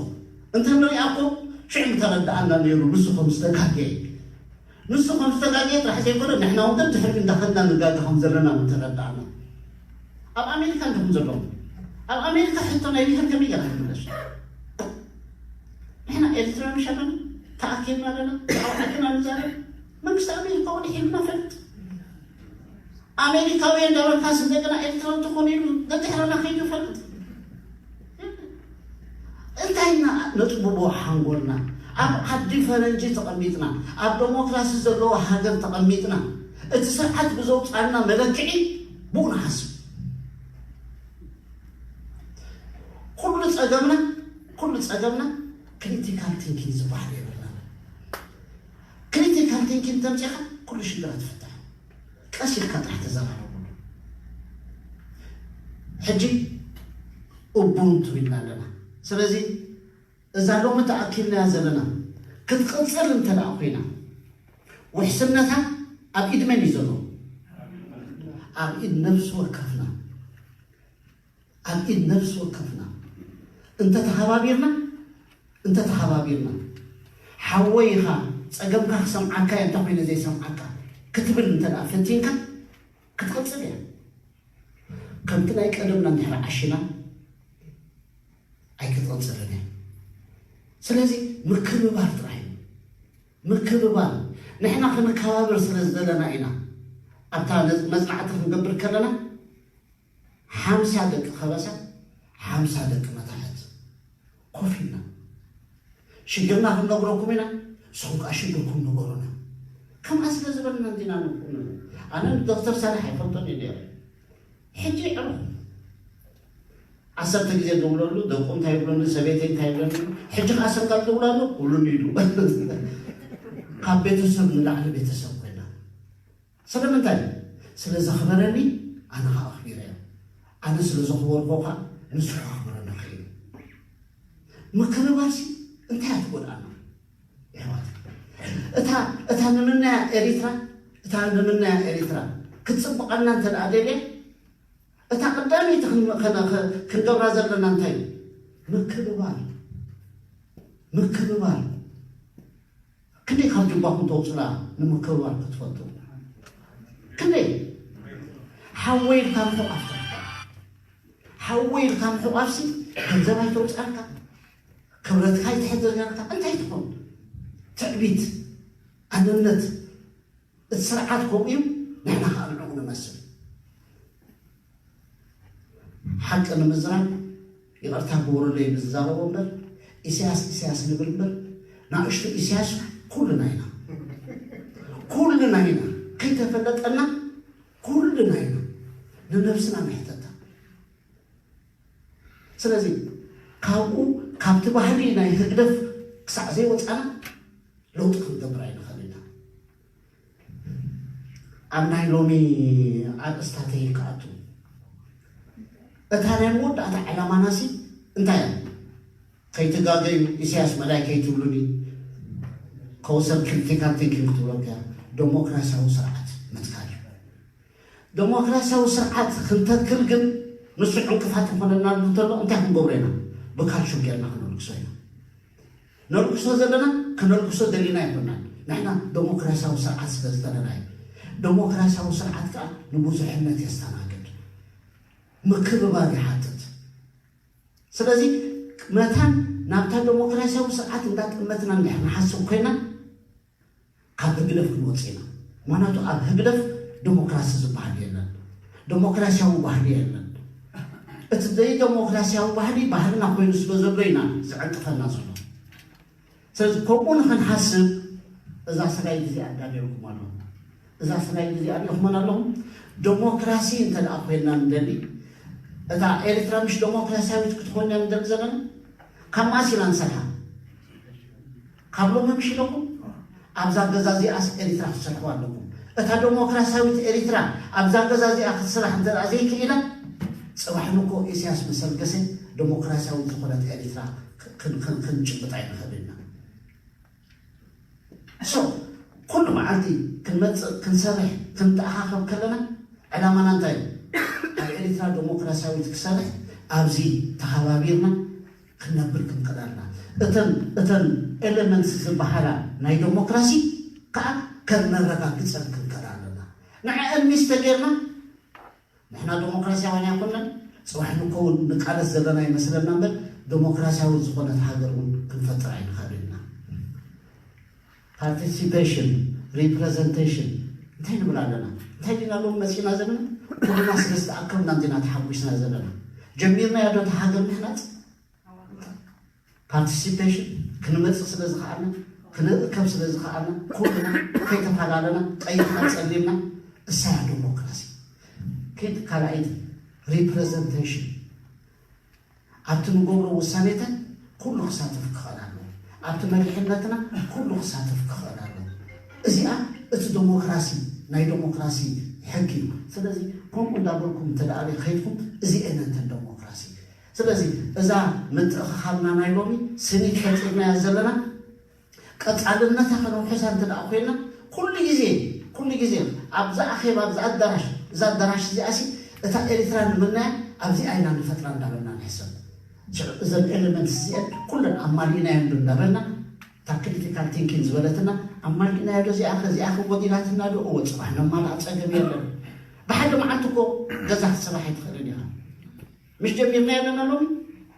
እንተ ንሪኣ እኮ ሽዑ ምተረዳኣና ነይሩ። ንሱ ከም ዝተጋገየ ንሱ ከም ዝተጋገየ ጥራሕ ዘይኮነ፣ ንሕና እውን ደድሕሪ እንዳኸድና ንጋገ ከም ዘለና ምተረዳኣና። ኣብ ኣሜሪካ እንዲኹም ዘለዉ ኣብ ኣሜሪካ ሕቶ ናይ ብሄር ከመይ ገይራ ትምለስ? ንሕና ኤርትራውያን ሸበን ተኣኪብና ኣለና። ተኣኪብና ንዛረብ። መንግስቲ ኣሜሪካ እውን ሒሉና ፈልጥ። ኣሜሪካውያን ዳበርካስ እንደገና ኤርትራዊ ትኾኑ ኢሉ ደድሕረና ከይዱ ፈልጥ። እንታይ ኢና ነጥብቦ ሓንጎልና? ኣብ ዓዲ ፈረንጂ ተቐሚጥና፣ ኣብ ደሞክራሲ ዘለዎ ሃገር ተቐሚጥና፣ እቲ ስርዓት ብዘውፃና መለክዒ ብኡ ንሓስብ። ኩሉ ፀገምና ኩሉ ፀገምና ክሪቲካል ቲንኪንግ ዝበሃል የብልና። ክሪቲካል ቲንኪንግ ተምፂኻ ኩሉ ሽግራት ትፍታሕ። ቀስ ኢልካ ጥራሕ ተዘራረብሉ። ሕጂ ኡቡንቱ ኢልና ኣለና። ስለዚ እዛ ሎሚ ተኣኪብናያ ዘለና ክትቕፅል እንተ ደኣ ኮይና፣ ውሕስነታ ኣብ ኢድ መን እዩ ዘሎ? ኣብ ኢድ ነፍሲ ወከፍና። ኣብ ኢድ ነፍሲ ወከፍና። እንተ ተኸባቢርና እንተ ተኸባቢርና፣ ሓወይ ኢኻ፣ ጸገምካ ክሰምዓካ እየ፣ እንተ ኮይነ ዘይሰምዓካ ክትብል እንተ ደኣ ፈቲንካ ክትቕጽል እያ። ከምቲ ናይ ቀደምና እንድሕር ዓሺና ኣይክትቕጽልን እያ። ስለዚ ምክብባር ጥራይ እዩ። ምክብባር። ንሕና ክንከባበር ስለ ዝደለና ኢና ኣብታ መጽናዕቲ ክንገብር ከለና ሓምሳ ደቂ ከበሳ፣ ሓምሳ ደቂ መታሕት ኮፍ ኢልና ሽግርና ክንነግረኩም ኢና። ንስኹም ከኣ ሽግርኩም ንገሩና። ከምኣ ስለ ዝበልና እንዲና ንቁም። ኣነ ንዶክተር ሳልሕ ኣይፈልጦን እየ ነይረ። ሕጂ ይዕርኹም። ዓሰርተ ግዜ ደውለሉ፣ ደቁ እንታይ ይብለኒ፣ ሰበይተይ እንታይ ይብለኒ። ሕጂ ከኣ ሰንጋል ደውላሉ፣ ክብሉኒ ኢሉ። ካብ ቤተሰብ ንላዕሊ ቤተሰብ ኮይና። ስለምንታይ? ስለ ዘኽበረኒ ኣነ ኸኣ ኣኽቢረዮ። ኣነ ስለ ዘኽበርኩ ኸኣ ንሱ ከኽብረኒ ኽኢሉ። ምክብባርሲ እንታይ እያ ትጎድኣና? የሕዋት፣ እታ እታ ንምናያ ኤሪትራ፣ እታ ንምናያ ኤሪትራ ክትጽብቐልና እንተ ደኣ ደልያ፣ እታ ቀዳመይቲ ክን- ክን- ክ- ክንገብራ ዘለና እንታይ እዩ? ምክብባር። ምክብባር። ክንደይ ካብ ጅባኹም ተውፅላ ንምክብባር ክትፈቱ? ክንደይ ሓወይ ኢልካ ምሕቋፍ ትረክብ። ሓወይ ኢልካ ምሕቋፍሲ ገንዘብ ኣይተውፅኣልካ፣ ክብረትካ ኣይትሕደገልካ፣ እንታይ ትኾን? ትዕቢት፣ ኣነነት፣ እቲ ስርዓት ከምኡ እዩ። ንሕና ከዓ ንዕኡ ንመስል። ሓቂ ንምዝራብ ይቕርታ ግበሩለይ ብዝዛረቦ እምበር፣ ኢሳያስ ኢሳያስ ንብል እምበር፣ ንኣሽቱ ኢሳያስ ኩልና ኢና። ኩልና ኢና። ከይተፈለጠና ኩልና ኢና ንነብስና ንሕተታ። ስለዚ ካብኡ፣ ካብቲ ባህሊ ናይ ህግደፍ ክሳዕ ዘይወፃና ለውጢ ክንገብር ኣይንኽእል ኢና። ኣብ ናይ ሎሚ ኣርእስታተይ ክኣቱ፣ እታ ናይ መወዳእታ ዕላማናሲ እንታይ እያ? ከይትጋገዩ፣ ኢሳያስ መላይ ከይትብሉኒ፣ ከውሰብ ክሪቲካል ቲንኪንግ ክትብሎ እያ፣ ደሞክራሲያዊ ስርዓት ምትካል እዩ። ደሞክራሲያዊ ስርዓት ክንተክል ግን ንሱ ዕንቅፋት ይኾነና እንተሎ እንታይ ክንገብሮ ኢና? ብካልሹ ጌርና ክነልግሶ ኢና። ነልግሶ ዘለና ክነልግሶ ደሊና ኣይኮናን። ንሕና ደሞክራሲያዊ ስርዓት ስለ ዝደለና እዩ። ደሞክራሲያዊ ስርዓት ከዓ ንብዙሕነት የስተናግድ፣ ምክብባር ይሓትት። ስለዚ መታን ናብታ ደሞክራሲያዊ ስርዓት እንዳጠመትና እንድሕር ንሓስብ ኮይና ካብ ህግደፍ ክንወፅእ ኢና። ምክንያቱ ኣብ ህግደፍ ደሞክራሲ ዝበሃል የለን፣ ደሞክራሲያዊ ባህሊ የለን። እቲ ዘይደሞክራሲያዊ ባህሊ ባህልና ኮይኑ ስለ ዘሎ ኢና ዝዕንቅፈና ዘሎ። ስለዚ ከምኡ ንኽንሓስብ እዛ ስላይድ እዚኣ ኣዳልየልኩም ኣለኹ። እዛ ስላይድ እዚኣ ሪኢኹመን ኣለኹም። ደሞክራሲ እንተ ደኣ ኮይንና ንደሊ፣ እታ ኤርትራ ምሽ ደሞክራሲያዊት ክትኮን እያ ንደሊ ዘለና? ካብ መኣስ ኢና ንሰርሓ? ካብ ሎሚ ምሽ ኢለኩም ኣብዛ ገዛ እዚኣስ ኤርትራ ክትሰርሕዋ ኣለኩም። እታ ደሞክራሲያዊት ኤርትራ ኣብዛ ገዛ እዚኣ ክትስራሕ እንተ ደኣ ዘይክኢላ፣ ጽባሕ ንኮ ኢሳያስ ምስ ኣልገሰ ደሞክራሲያዊት ዝኾነት ኤርትራ ክን- ክን- ክንጭብጥ ኣይንኽእል ኢና። So ኩሉ መዓልቲ ክንመፅእ ክንሰርሕ ክንተኣኻኸብ ከለና ዕላማና እንታይ እዩ? ኣብ ኤርትራ ዴሞክራሲያዊት ክሰርሕ ኣብዚ ተኸባቢርና ክንነብር ክንክእል ኣለና። እተን እተን ኤሌመንትስ ዝበሃላ ናይ ዴሞክራሲ ከዓ ከነረጋግፀን ክንክእል ኣለና። ንዕአን ሚስ ተጌርና ንሕና ዴሞክራሲያውያን ኣይኮነን። ፅባሕ ንኮውን ንቃለስ ዘለና ይመስለና እምበር ዴሞክራሲያዊት ዝኾነት ሃገር እውን ክንፈጥር ኣይንኽእል ኢና። ፓርቲሲፔሽን፣ ሪፕረዘንቴሽን እንታይ ንብል ኣለና? እንታይ ዲና ሎም መፂና ዘለና? ኩልና ስለ ዝተኣከብና እንዲና ተሓጒስና ዘለና። ጀሚርናዮ ዶ እታ ሃገር ምሕናፅ? ፓርቲሲፔሽን ክንመፅእ ስለ ዝኸኣልና ክንእከብ ስለ ዝኸኣልና ኩልና ከይተፈላለና ቀይሕና ፀሊምና እሳያ ዴሞክራሲ ኪድ ካልኣይቲ ሪፕረዘንቴሽን ኣብቲ ንገብሮ ውሳኔታት ኩሉ ክሳተፍ ክኽእል ኣለዎ። ኣብቲ መሪሕነትና ኩሉ ክሳተፍ ክኽእል ኣለዎ። እዚኣ እቲ ዴሞክራሲ ናይ ዴሞክራሲ ሕጊ እዩ። ስለዚ ከምኡ እንዳበልኩም እንተደኣ ከይድኩም እዚኤን እንተን ዴሞክራሲ ስለዚ እዛ ምትእኽኻብና ናይ ሎሚ ስኒት ፈጢርናያ ዘለና ቀፃልነታ ከነውሕሳ እንተ ደኣ ኮይና ኩሉ ግዜ ኩሉ ግዜ ኣብዚ ኣኼባ ኣብዚ ኣዳራሽ እዛ ኣዳራሽ እዚኣ ሲ እታ ኤርትራ ንምናያ ኣብዚኣ ኢና ንፈጥራ እንዳበልና ንሕሰብ። ሽዑ እዘን ኤለመንት እዚአን ኩለን ኣማሊእናየን ዶ እንዳበልና እታ ክሪቲካል ቲንኪን ዝበለትና ኣማሊእናዮ ዶ እዚኣ ከ እዚኣ ከ ጎዲላትና ዶ እወ ፅባሕ ነማልኣ ፀገም የለን። ብሓደ መዓልቲ እኮ ገዛ ክትስራሕ ኣይትኽእልን ኢኻ። ምሽ ጀሚርና ኣለና ሎሚ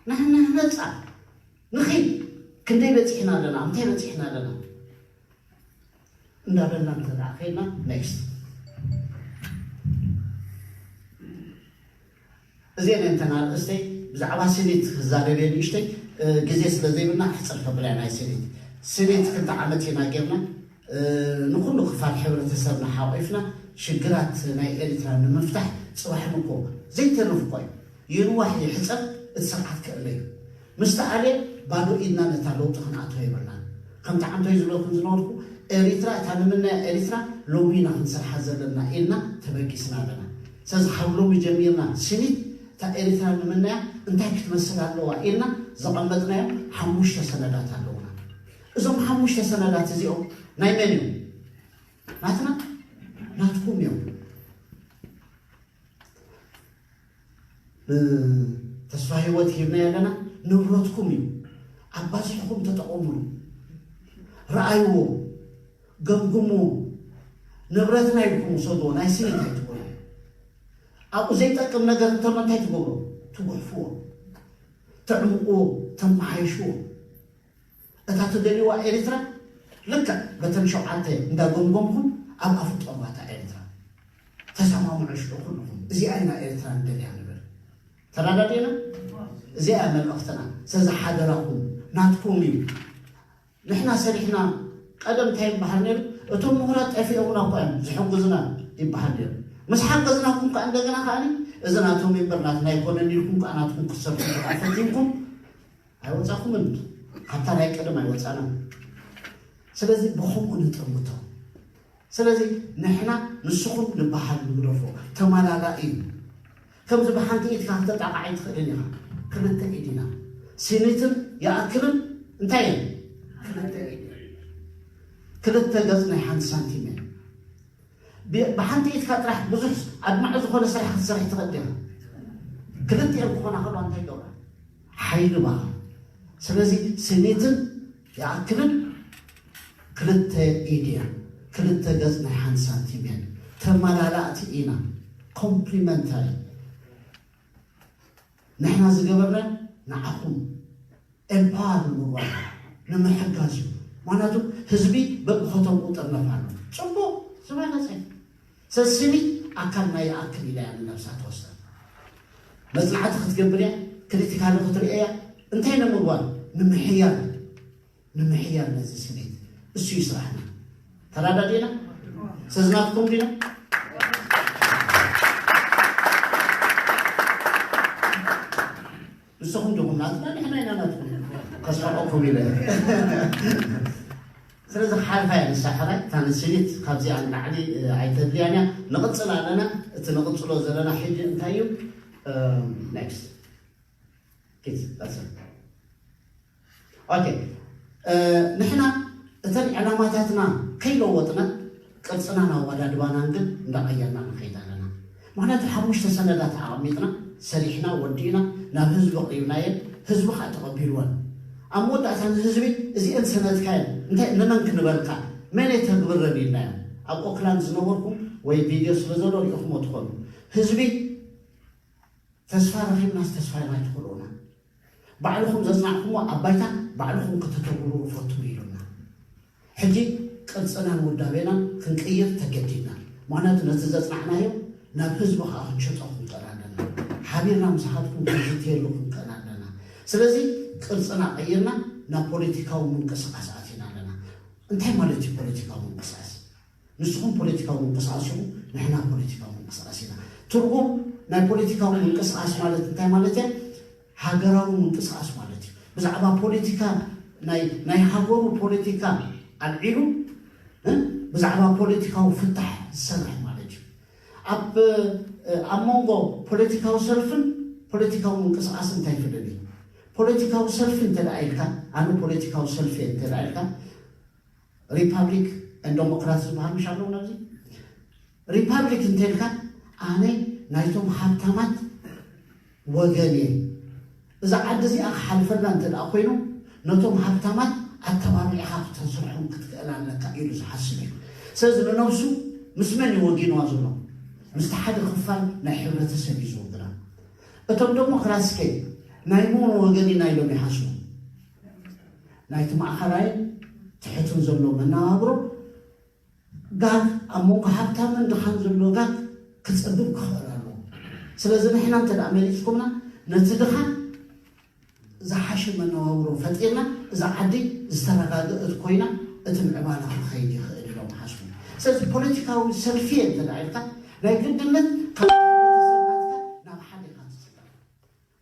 ንሕና ነፃ ንኺድ ክንደይ በፂሕና ኣለና እንታይ በፂሕና ኣለና እንዳበልና እንተ ደኣ ከይድና ኔክስት እዚአን እንተን ኣርእስተይ ብዛዕባ ስኒት ክዛረብ እየ ንእሽተይ ግዜ ስለ ዘይብልና ክሕፅር ከብላ ናይ ስኒት ስኒት ክልተ ዓመት ኢና ጌርና ንኹሉ ክፋል ሕብረተሰብና ሓቒፍና ሽግራት ናይ ኤርትራ ንምፍታሕ ፅባሕ ንኮ ዘይተርፍ እኳ እዩ ይንዋሕ ይሕፀር እቲ ስርዓት ክእለ እዩ ምስ ተኣልየ ባዶ ኢድና ነታ ለውጢ ክንኣትዎ የብልናን ከምቲ ዓንቶይ ዝብለኩም ዝነበርኩ ኤሪትራ እታ ንምናያ ኤሪትራ ሎሚ ኢና ክንሰርሓ ዘለና ኢልና ተበጊስና ኣለና ስለዚ ካብ ሎሚ ጀሚርና ስኒት እታ ኤሪትራ ንምናያ እንታይ ክትመስል ኣለዋ ኢልና ዘቐመጥናዮም ሓሙሽተ ሰነዳት ኣለውና እዞም ሓሙሽተ ሰነዳት እዚኦም ናይ መን እዮም ናትና ናትኩም እዮም ንተስፋ ህይወት ሂብና ኣለና ንብረትኩም እዩ ኣባዚሕኩም ተጠቐምሉ ረኣይዎ ገምግሞ ንብረትና ኢልኩም ውሰድዎ ናይ ስኒት ኣይትበሉ ኣብኡ ዘይጠቅም ነገር እንተሎ እንታይ ትገብሮ ትጉሕፍዎ ተዕምቕዎ ተመሓይሽዎ እታ ትደልይዋ ኤሪትራ ልክዕ በተን ሸውዓተ እንዳገምገምኩም ኣብ ኣፍልጦ እታ ኤሪትራ ተሰማምዑ ሽዑ ኩልኹም እዚኣ ኢና ኤሪትራ ንደልያ ንብል ተረዳዲእና እዚኣ እያ መልእኽትና ስለዚ ሓደራኹም ናትኩም እዩ ንሕና ሰሪሕና ቀደም እንታይ ይበሃል ነይሩ እቶም ምሁራት ጠፊኦምና እኳ እዮም ዝሕግዙና ይበሃል ነይሩ ምስ ሓገዝናኩም ከዓ እንደገና ከዓኒ እዚ ናቶም ይንበር ናትና ኣይኮነን ኢልኩም ከዓ ናትኩም ክትሰርሑ ከዓ ፈቲንኩም ኣይወፃኹምን ካብታ ናይ ቀደም ኣይወፃናን ስለዚ ብኸምኡ ንጠምቶ ስለዚ ንሕና ንስኹም ንበሃል ንግደፎ ተመላላኢ እዩ ከምዚ ብሓንቲ ኢድካ ክተጣቕዓ ኣይትኽእልን ኢኻ ክልተ ኢድ ኢና ስኒትን ይኣክልን እንታይ እየን ክልተ ኢድ ክልተ ገፅ ናይ ሓንቲ ሳንቲም እየን ብሓንቲ ኢድካ ጥራሕ ብዙሕ ኣድማዒ ዝኾነ ስራሕ ክትሰርሕ ትኽእል ዲኻ ክልቲኦም ክኾና ከለዋ እንታይ ይገብራ ሓይሊ በሃ ስለዚ ስኒትን ይኣክልን ክልተ ኢድ እየን ክልተ ገፅ ናይ ሓንቲ ሳንቲም እየን ተመላላእቲ ኢና ኮምፕሊመንታሪ ንሕና ዝገበርና ንዓኹም ኤምፓወር ንምግባር ንምሕጋዝ እዩ ምክንያቱ ህዝቢ በብኸተምኡ ጥርነፍ ኣሎ ፅቡቅ ዝበለፀ ሰስኒ ኣካል ናይ ይኣክል ኢላ እያ ንነብሳ ትወስዳ መፅናዕቲ ክትገብር እያ ክሪቲካሊ ክትርኢ እያ እንታይ ንምግባር ንምሕያል ንምሕያል ነዚ ስኒት እሱ እዩ ስራሕና ተረዳዲእና ሰዝናትኩም ዲና ንስኹም ዲኹም ናትና ንሕና ኢና ናትኩም ከስረቀኩም ኢለ ስለዚ ሓልፋ እያ ንሳ ሕራይ እታ ንስኒት ካብዚኣ ንላዕሊ ኣይተድልያን እያ ንቕፅል ኣለና እቲ ንቕፅሎ ዘለና ሕጂ እንታይ እዩ ኔክስት ኪድ ንሕና እተን ዕላማታትና ለወጥና ቅርፅናን ኣወዳድባናን ግን እንዳቐየርና ንኸይድ ኣለና። ምኽንያቱ ሓሙሽተ ሰነዳት ኣቐሚጥና ሰሪሕና ወዲእና ናብ ህዝቢ ኣቕሪብናየን፣ ህዝቢ ከዓ ተቐቢልወን። ኣብ መወዳእታ ንህዝቢ እዚአን ሰነድካየን እንታይ ንመን ክንበልካ መን የተግብረን ኢልናዮ። ኣብ ኦክላንድ ዝነበርኩም ወይ ቪድዮ ስለ ዘሎ ሪኢኹሞ ትኾኑ። ህዝቢ ተስፋ ረኺብናስ ተስፋ ኣይትኽልኡና። ባዕልኹም ዘጽናዕኩሞ ኣብ ባይታ ባዕልኹም ከተተግብሩ ፈትኑ ኢሉና። ሕጂ ቅርጽናን ውዳቤናን ክንቅይር ተገዲድና። ምኽንያቱ ነቲ ዘጽናዕናዮ ናብ ህዝቢ ከኣ ክንሸጦ ክንክእል ኣለና። ሓቢርና ምሳኻትኩም ክንዝትየሉ ክንክእል ኣለና። ስለዚ ቅርጽና ቀይርና ናብ ፖለቲካዊ ምንቅስቃስ ኣቲና ኣለና። እንታይ ማለት እዩ ፖለቲካዊ ምንቅስቃስ? ንስኹም ፖለቲካዊ ምንቅስቃስ ኢኹም፣ ንሕና ፖለቲካዊ ምንቅስቃስ ኢና። ትርጉም ናይ ፖለቲካዊ ምንቅስቃስ ማለት እንታይ ማለት እያ? ሃገራዊ ምንቅስቃስ ማለት እዩ። ብዛዕባ ፖለቲካ ናይ ናይ ሃገሩ ፖለቲካ ኣልዒሉ እ ብዛዕባ ፖለቲካዊ ፍታሕ ዝሰርሕ ማለት እዩ። ኣብ ኣብ መንጎ ፖለቲካዊ ሰልፍን ፖለቲካዊ ምንቅስቃስ እንታይ ፍልል እዩ? ፖለቲካዊ ሰልፊ እንተ ደኣ ኢልካ፣ ኣነ ፖለቲካዊ ሰልፊ እየ እንተ ደኣ ኢልካ፣ ሪፓብሊክ ን ዴሞክራት ዝበሃል ምሽ ኣለዉ ናብዚ ሪፓብሊክ እንተልካ ኣነ ናይቶም ሃብታማት ወገን እየ። እዛ ዓዲ እዚኣ ክሓልፈላ እንተ ደኣ ኮይኑ ነቶም ሃብታማት ኣተባቢዕኻ ክተስርሖም ክትክእል ኣለካ ኢሉ ዝሓስብ እዩ። ስለዚ ንነብሱ ምስ መን እዩ ወጊንዋ ዘሎ? ምስቲ ሓደ ክፋል ናይ ሕብረተሰብ እዩ ዝወግና። እቶም ዴሞክራትስ ከ ናይ መን ወገን ኢና ኢሎም ይሓስቡ? ናይቲ ማእኸላይን ትሕትን ዘሎ መነባብሮ ጋግ ኣብ መንጎ ሃብታምን ድኻን ዘሎ ጋግ ክጸብብ ክኽእል ኣለዎ። ስለዚ ንሕና እንተ ደኣ መሪጽኩምና ነቲ ድኻ ዝሓሸ መነባብሮ ፈጢርና እዛ ዓዲ ዝተረጋግእት ኮይና እቲ ምዕባላ ክኸይድ ይኽእል ኢሎም ሓስቡ። ስለዚ ፖለቲካዊ ሰልፊ እየ እንተ ደኣ ኢልካ ናይ ግድነት ካብ ሕብረተሰብ ናትካ ናብ ሓደ ኢኻ ትጽበ።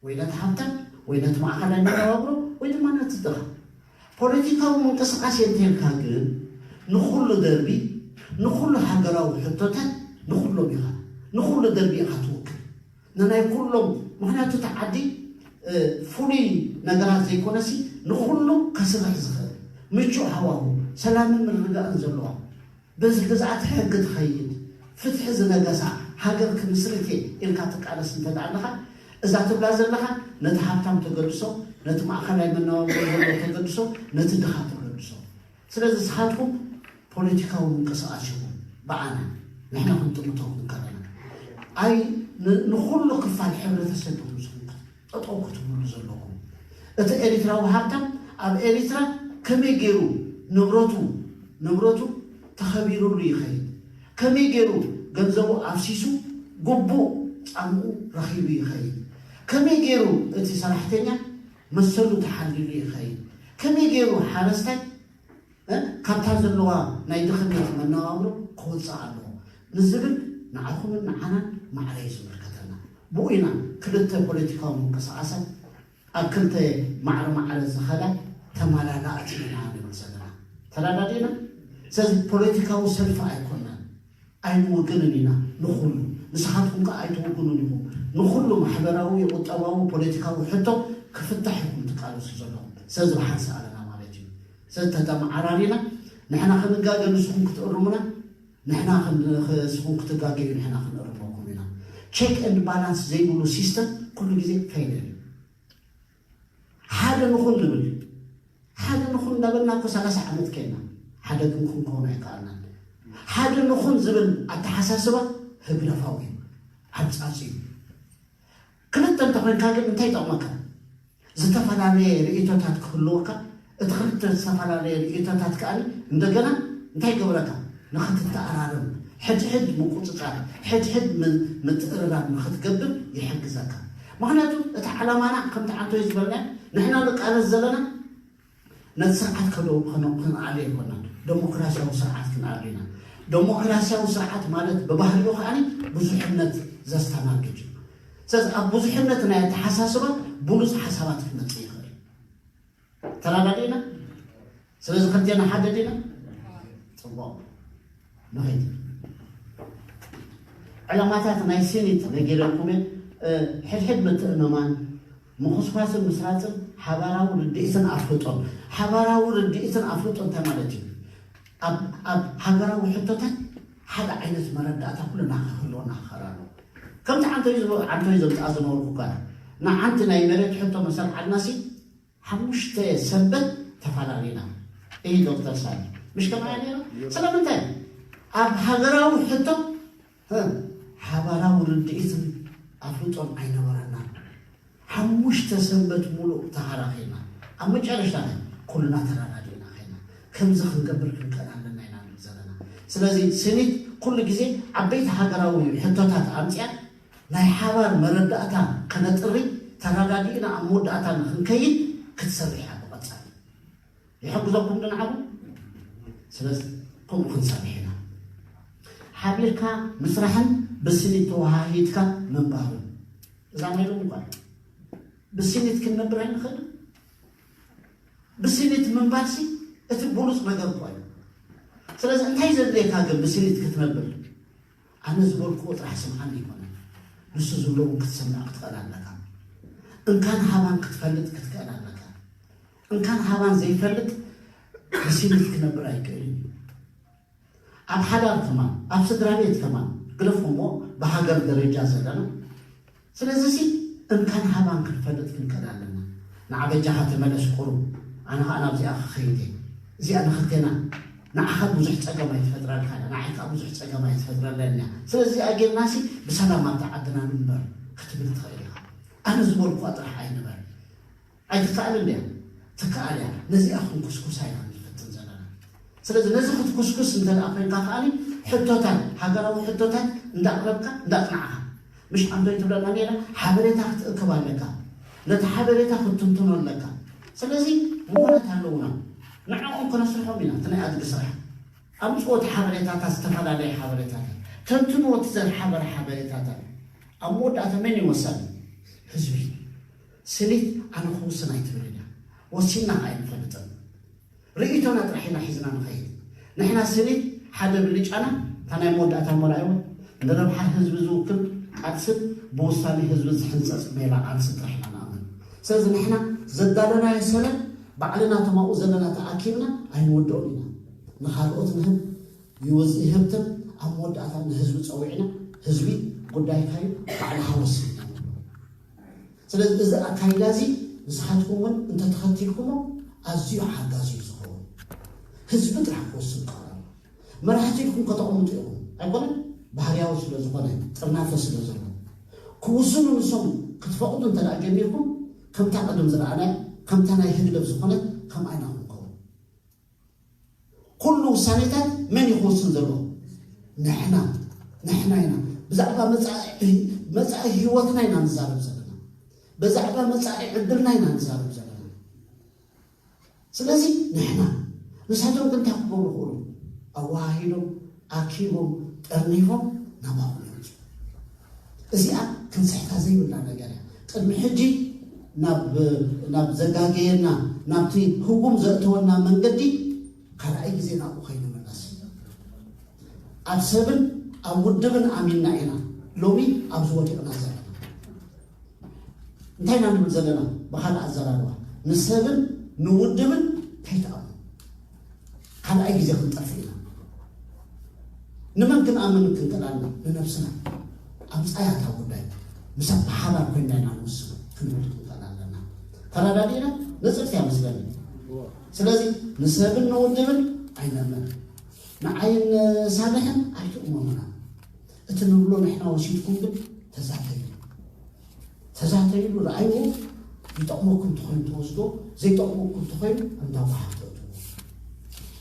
ወይ ነቲ ሃብታም ወይ ነቲ ማእኸላይ መነባብሮ ወይ ድማ ነቲ ድኻ። ፖለቲካዊ ምንቅስቃስ እየ እንተልካ ግን ንኹሉ ደርቢ ንኹሉ ሃገራዊ ሕቶታት ንኹሎም ኢኻ ንኹሉ ደርቢ ኢኻ ትውክል ንናይ ኩሎም ምኽንያቱ እቲ ዓዲ ፍሉይ ነገራት ዘይኮነሲ ንኹሉ ከስርሕ ዝኽእል ምቹእ ሃዋሁ ሰላምን ምርግጋእን ዘለዋ በዚ ግዝኣት ሕጊ ትኸይድ ፍትሒ ዝነገሳ ሃገር ክምስርት እየ ኢልካ ትቃለስ እንተ ደኣ ኣለኻ እዛ ትብላ ዘለኻ ነቲ ሃብታም ተገድሶ ነቲ ማእኸላይ መነባብሮ ዘሎ ተገድሶ ነቲ ድኻ ተገድሶ ስለዚ ንስኻትኩም ፖለቲካዊ ምንቅስቃስ ኢኹም ብኣና ንሕና ክንጥምቶ ክንከለና ኣይ ንኹሉ ክፋል ሕብረተሰብ ኢኹም ዝኹም ጠጠው ክትብሉ ዘለኩም እቲ ኤሪትራዊ ሃብታም ኣብ ኤሪትራ ከመይ ገይሩ ንብረቱ ንብረቱ ተኸቢሩሉ ይኸይድ ከመይ ገይሩ ገንዘቡ ኣፍሲሱ ግቡእ ፃምኡ ረኺቡ ይኸይድ ከመይ ገይሩ እቲ ሰራሕተኛ መሰሉ ተሓልዩሉ ይኸይድ ከመይ ገይሩ ሓረስታይ ካብታ ዘለዋ ናይ ድኽነት መነባብሮ ክወፅእ ኣለዎ ንዝብል ንዓኹምን ንዓናን ማዕረ እዩ ዝምልከተና። ብኡ ኢና ክልተ ፖለቲካዊ ምንቅስቓሳት ኣብ ክልተ ማዕረ ማዕረ ዝኸዳ ተመላላእቲ ኢና ንብል ዘለና። ተረዳዲእና? ስለዚ ፖለቲካዊ ሰልፊ ኣይኮናን። ኣይንውግንን ኢና ንኹሉ። ንስኻትኩም ከኣ ኣይትውግኑን ኢኹም። ንኹሉ ማሕበራዊ፣ ቁጠባዊ፣ ፖለቲካዊ ሕቶ ክፍታሕ ኢኹም ትቃለሱ ዘለኹም። ስለዚ ብሓንሳእ ኣለና ማለት እዩ። ስለዚ ተተመዓራሪና ንሕና ክንጋገ ንስኹም ክትእርሙና ንሕና ንስኹም ክትጋገዩ ንሕና ክንእርመኩም ኢና። ቸክ ኤንድ ባላንስ ዘይብሉ ሲስተም ኩሉ ግዜ ፌይለር እዩ። ሓደ ንኹን ንብል ሓደ ንኹን እንዳበልና እኮ ሰላሳ ዓመት ከይና ሓደ ግን ክንከውን ኣይከኣልናን። ሓደ ንኹን ዝብል ኣተሓሳስባ ህግደፋዊ እዩ፣ ዓብጻጺ እዩ። ክልተ እንተኾይንካ ግን እንታይ ይጠቕመካ? ዝተፈላለየ ርእይቶታት ክህልወካ እቲ ክልተ ዝተፈላለየ ርእይቶታት ከኣ እንደገና እንታይ ይገብረካ ንኽትተኣራረም ሕድሕድ ምቁፅፃር ሕድሕድ ምትእርራብ ንኽትገብር ይሕግዘካ ምኽንያቱ እቲ ዓላማና ከምቲ ዓንቶይ ዝበልና ንሕና ንቃለስ ዘለና ነቲ ስርዓት ክንኣሉ ኣይኮናን ደሞክራሲያዊ ስርዓት ክንኣሉ ኢና ደሞክራሲያዊ ስርዓት ማለት ብባህሪኡ ከዓ ብዙሕነት ዘስተናግድ እዩ ስለዚ ኣብ ብዙሕነት ናይ ኣተሓሳስባ ብሉፅ ሓሳባት ክመፅእ ይኽእል ተረዳዲእና ስለዚ ክልቴና ሓደ ዲና ፅቡቕ ንኸይድ ዕላማታት ናይ ሲኒት ነጊረልኩም እየ ሕድሕድ ምትእምማን ምኹስኳስን ምስራፅን ሓባራዊ ርድኢትን ኣፍልጦን ሓባራዊ ርድኢትን ኣፍልጦ እንታይ ማለት እዩ ኣብ ኣብ ሃገራዊ ሕቶታት ሓደ ዓይነት መረዳእታ ኩልና ክህልወና ክኽእል ኣለዎ። ከምቲ ዓንቶይ ዝብ- ዓንቶይ ዘምፅኣ ዝነበርኩ እኳ ንዓንቲ ናይ መሬት ሕቶ መሰል ዓድናሲ ሓሙሽተ ሰንበት ተፈላለዩና። ይህ ዶክተር ሳሚ ምሽ ከማያ ነይሩ። ስለምንታይ ኣብ ሃገራዊ ሕቶ እ፣ ሓባራዊ ርድኢትን ኣፍልጦን ኣይነበረና። ሓሙሽተ ሰንበት ሙሉእ ተኻራኺርና ኣብ መጨረሽታ ኩልና ተረዳዲእና ኸይና ከምዚ ክንገብር ክንቀን ኣለና ኢና ንብል ዘለና። ስለዚ ስኒት ኩሉ ግዜ ዓበይቲ ሃገራዊ ሕቶታት ኣምፅያ ናይ ሓባር መረዳእታ ከነጥሪ ተረዳዲእና ኣብ መወዳእታ ንክንከይድ ክትሰርሕ እያ ብቐፃሊ። ይሕግዘኩም ዶ ንዓኹም? ስለዚ ከምኡ ክንሰርሕ ኢና። ሓቢርካ ምስራሕን ብስኒት ተወሃሂድካ ምንባርን። እዛ ናይ ሎሚ ጓል ብስኒት ክንነብር ኣይንኽእልን። ብስኒት ምንባርሲ እቲ ብሉፅ ነገር እኮ እዩ። ስለዚ እንታይ ዘድልየካ ግን ብስኒት ክትነብር? ኣነ ዝበልክዎ ጥራሕ ስምዓኒ ይኮነ፣ ንሱ ዝብሎ እውን ክትሰምዕ ክትኽእል ኣለካ። እንካን ሃባን ክትፈልጥ ክትክእል ኣለካ። እንካን ሃባን ዘይፈልጥ ብስኒት ክነብር ኣይክእልን እዩ። ኣብ ሓዳር ከማን ኣብ ስድራ ቤት ከማን ግደፎ እሞ ብሃገር ደረጃ ዘለና። ስለዚ ሲ እንካን ሃባን ክንፈልጥ ክንክእል ኣለና። ንዓ በጃኻ ተመለስ ቁሩብ፣ ኣነ ኸዓ ናብዚኣ ክኸይድ እየ። እዚኣ ንኽልቴና ንዓኻ ብዙሕ ፀገም ኣይትፈጥረልካ እያ፣ ንዓይ ከዓ ብዙሕ ፀገም ኣይትፈጥረለን እያ። ስለዚ እዚኣ ጌርና ሲ ብሰላም ኣብታ ዓድና ንንበር ክትብል ትኽእል ኢኻ። ኣነ ዝበልኩዋ ጥራሕ ኣይንበር። ኣይትከኣልን ድያ? ትከኣል እያ። ነዚኣ ክንኩስኩሳ ኢና ንፍትን ዘለና። ስለዚ ነዚ ክትኩስኩስ እንተ ደኣ ኮይንካ ከኣኒ ሕቶታት፣ ሃገራዊ ሕቶታት እንዳቕረብካ እንዳቕናዕኻ፣ ምሽ ዓንቶይ ትብለና ነይራ፣ ሓበሬታ ክትእክብ ኣለካ፣ ነቲ ሓበሬታ ክትትንትኖ ኣለካ። ስለዚ ምሁራት ኣለውና፣ ንዕኦም ከነስርሖም ኢና። እቲ ናይ ኣድጊ ስራሕ፣ ኣምፅዎ እቲ ሓበሬታታት፣ ዝተፈላለየ ሓበሬታታት ተንትንዎ፣ እቲ ዘርሓበረ ሓበሬታታት። ኣብ መወዳእታ መን እዩ ወሳኒ? ህዝቢ። ስኒት ኣነ ክውስን ኣይትብልን እያ። ወሲንና ከኣ ኣይንፈልጥን። ርእይቶና ጥራሕ ኢና ሒዝና ንኸይድ። ንሕና ስኒት ሓደ ብልጫና እታ ናይ መወዳእታ መርኣይዎ ንረብሓ ህዝቢ ዝውክል ቃልስን ብውሳኔ ህዝቢ ዝሕንጸጽ ሜላ ቃልሲ ጥራሕ ኢና ንኣምን። ስለዚ ንሕና ዘዳለናዮ ሰነድ ባዕልና እቶም ኣብኡ ዘለና ተኣኪብና ኣይንወድኦን ኢና። ንኻልኦት ንህብ ይወዝ ይህብትን ኣብ መወዳእታ ንህዝቢ ጸዊዕና ህዝቢ ጉዳይካ እዩ ባዕልኻ ወስን ኢና ንብሎ። ስለዚ እዚ ኣካይዳ እዚ ንስኻትኩም እውን እንተተኸቲልኩሞ ኣዝዩ ሓጋዚ እዩ ዝኸውን። ህዝቢ ጥራሕ ክወስን ክኽእል ኣለዎ። መራሕቲ ኢልኩም ከተቕምጡ ኢኹም ኣይኮነን፣ ባህርያዊ ስለ ዝኾነ ጥርናፈ ስለ ዘሎ ክውስኑ ንሶም ክትፈቕዱ እንተ ደኣ ጀሚርኩም ከምታ ቅድም ዝረኣናያ ከምታ ናይ ህግደፍ ዝኾነት ከምኣ ኢና ክንከውን። ኩሉ ውሳኔታት መን እዩ ክወስን ዘለዎ? ንሕና ንሕና ኢና። ብዛዕባ መጻኢ መጻኢ ህይወትና ኢና ንዛረብ ዘለና። ብዛዕባ መጻኢ ዕድልና ኢና ንዛረብ ዘለና። ስለዚ ንሕና ንሳቶም ግን እንታይ ክገብሩ ይኽእሉ? ኣወሃሂዶም ኣኪቦም ጠርኒፎም ናባኹም ይመጹ። እዚኣ ክንስሕታ ዘይብላ ነገር እያ። ቅድሚ ሕጂ ናብ ናብ ዘጋገየና ናብቲ ህጉም ዘእተወና መንገዲ ካልኣይ ግዜ ናብኡ ከይንምለስ ኣብ ሰብን ኣብ ውድብን ኣሚንና ኢና ሎሚ ኣብዚ ወዲቕና ዘለና። እንታይ ኢና ንብል ዘለና? ብኻልእ ኣዘራርባ ንሰብን ንውድብን ከይትኣምኑ ካልኣይ ግዜ ክንጠፍእ ኢና። ንመን ክንኣምን ክንክእል ኣለና? ንነብስና። ኣምጻያ እታ ጉዳይ ምሳብ ብሓባር ኮይና ኢና ንውስኖ ክንብል ክንክእል ኣለና። ተረዳዲእና? ንጽብቲ እያ መስለኒ። ስለዚ ንሰብን ንውድብን ኣይነምን። ንዓይን ሳልሕን ኣይትእመኑና። እቲ ንብሎ ንሕና ወሲድኩም ግን ተዛተዩ። ተዛተይሉ ረኣይዎ። ይጠቕመኩም እንተኾይኑ ትወስዶ፣ ዘይጠቕመኩም እንተኾይኑ እንዳ ጓሓፍ ተእትዎ።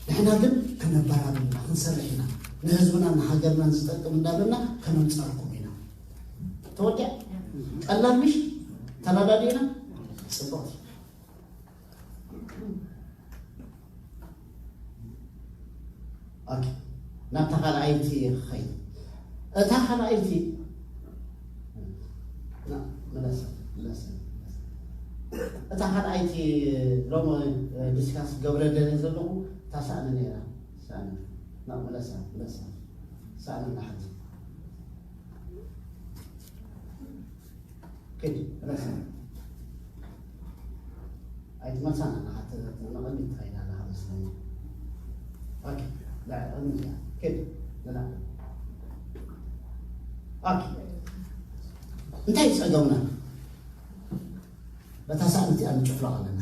ንሕና ግን ከነበራብና ክንሰርሕ ኢና። ንህዝብና ንሃገርናን ዝጠቅም እንዳበልና ከነምፀልኩም ኢና። ተወዲያ ቀላል ምሽ ተረዳዲእና ጽቡቕ። ኦኬ፣ ናብታ ካልኣይቲ ክኸይድ። እታ ካልኣይቲ፣ ና፣ መለሰ፣ መለሰ፣ መለሰ። እታ ካልኣይቲ ሎሚ፣ እ፣ ዲስካስ ገብረ ደልየ ዘለኹ፣ እታ ሳእኒ ነይራ። ሳእኒ። ና፣ መለሳ፣ መለሳ። ሳእኒ ናሕቲ። ክድ ረስም ኣይትመልሳን ኣለኻ። ንቕድሚት ትኸይድ ኣለኻ መስለኒ። ኦኬ። لا، لا، كده. لا، لا. ኦኬ። እንታይ ጸገምና? በታ ሳእንቲ እቲኣ ንጭፍለቕ ኣለና።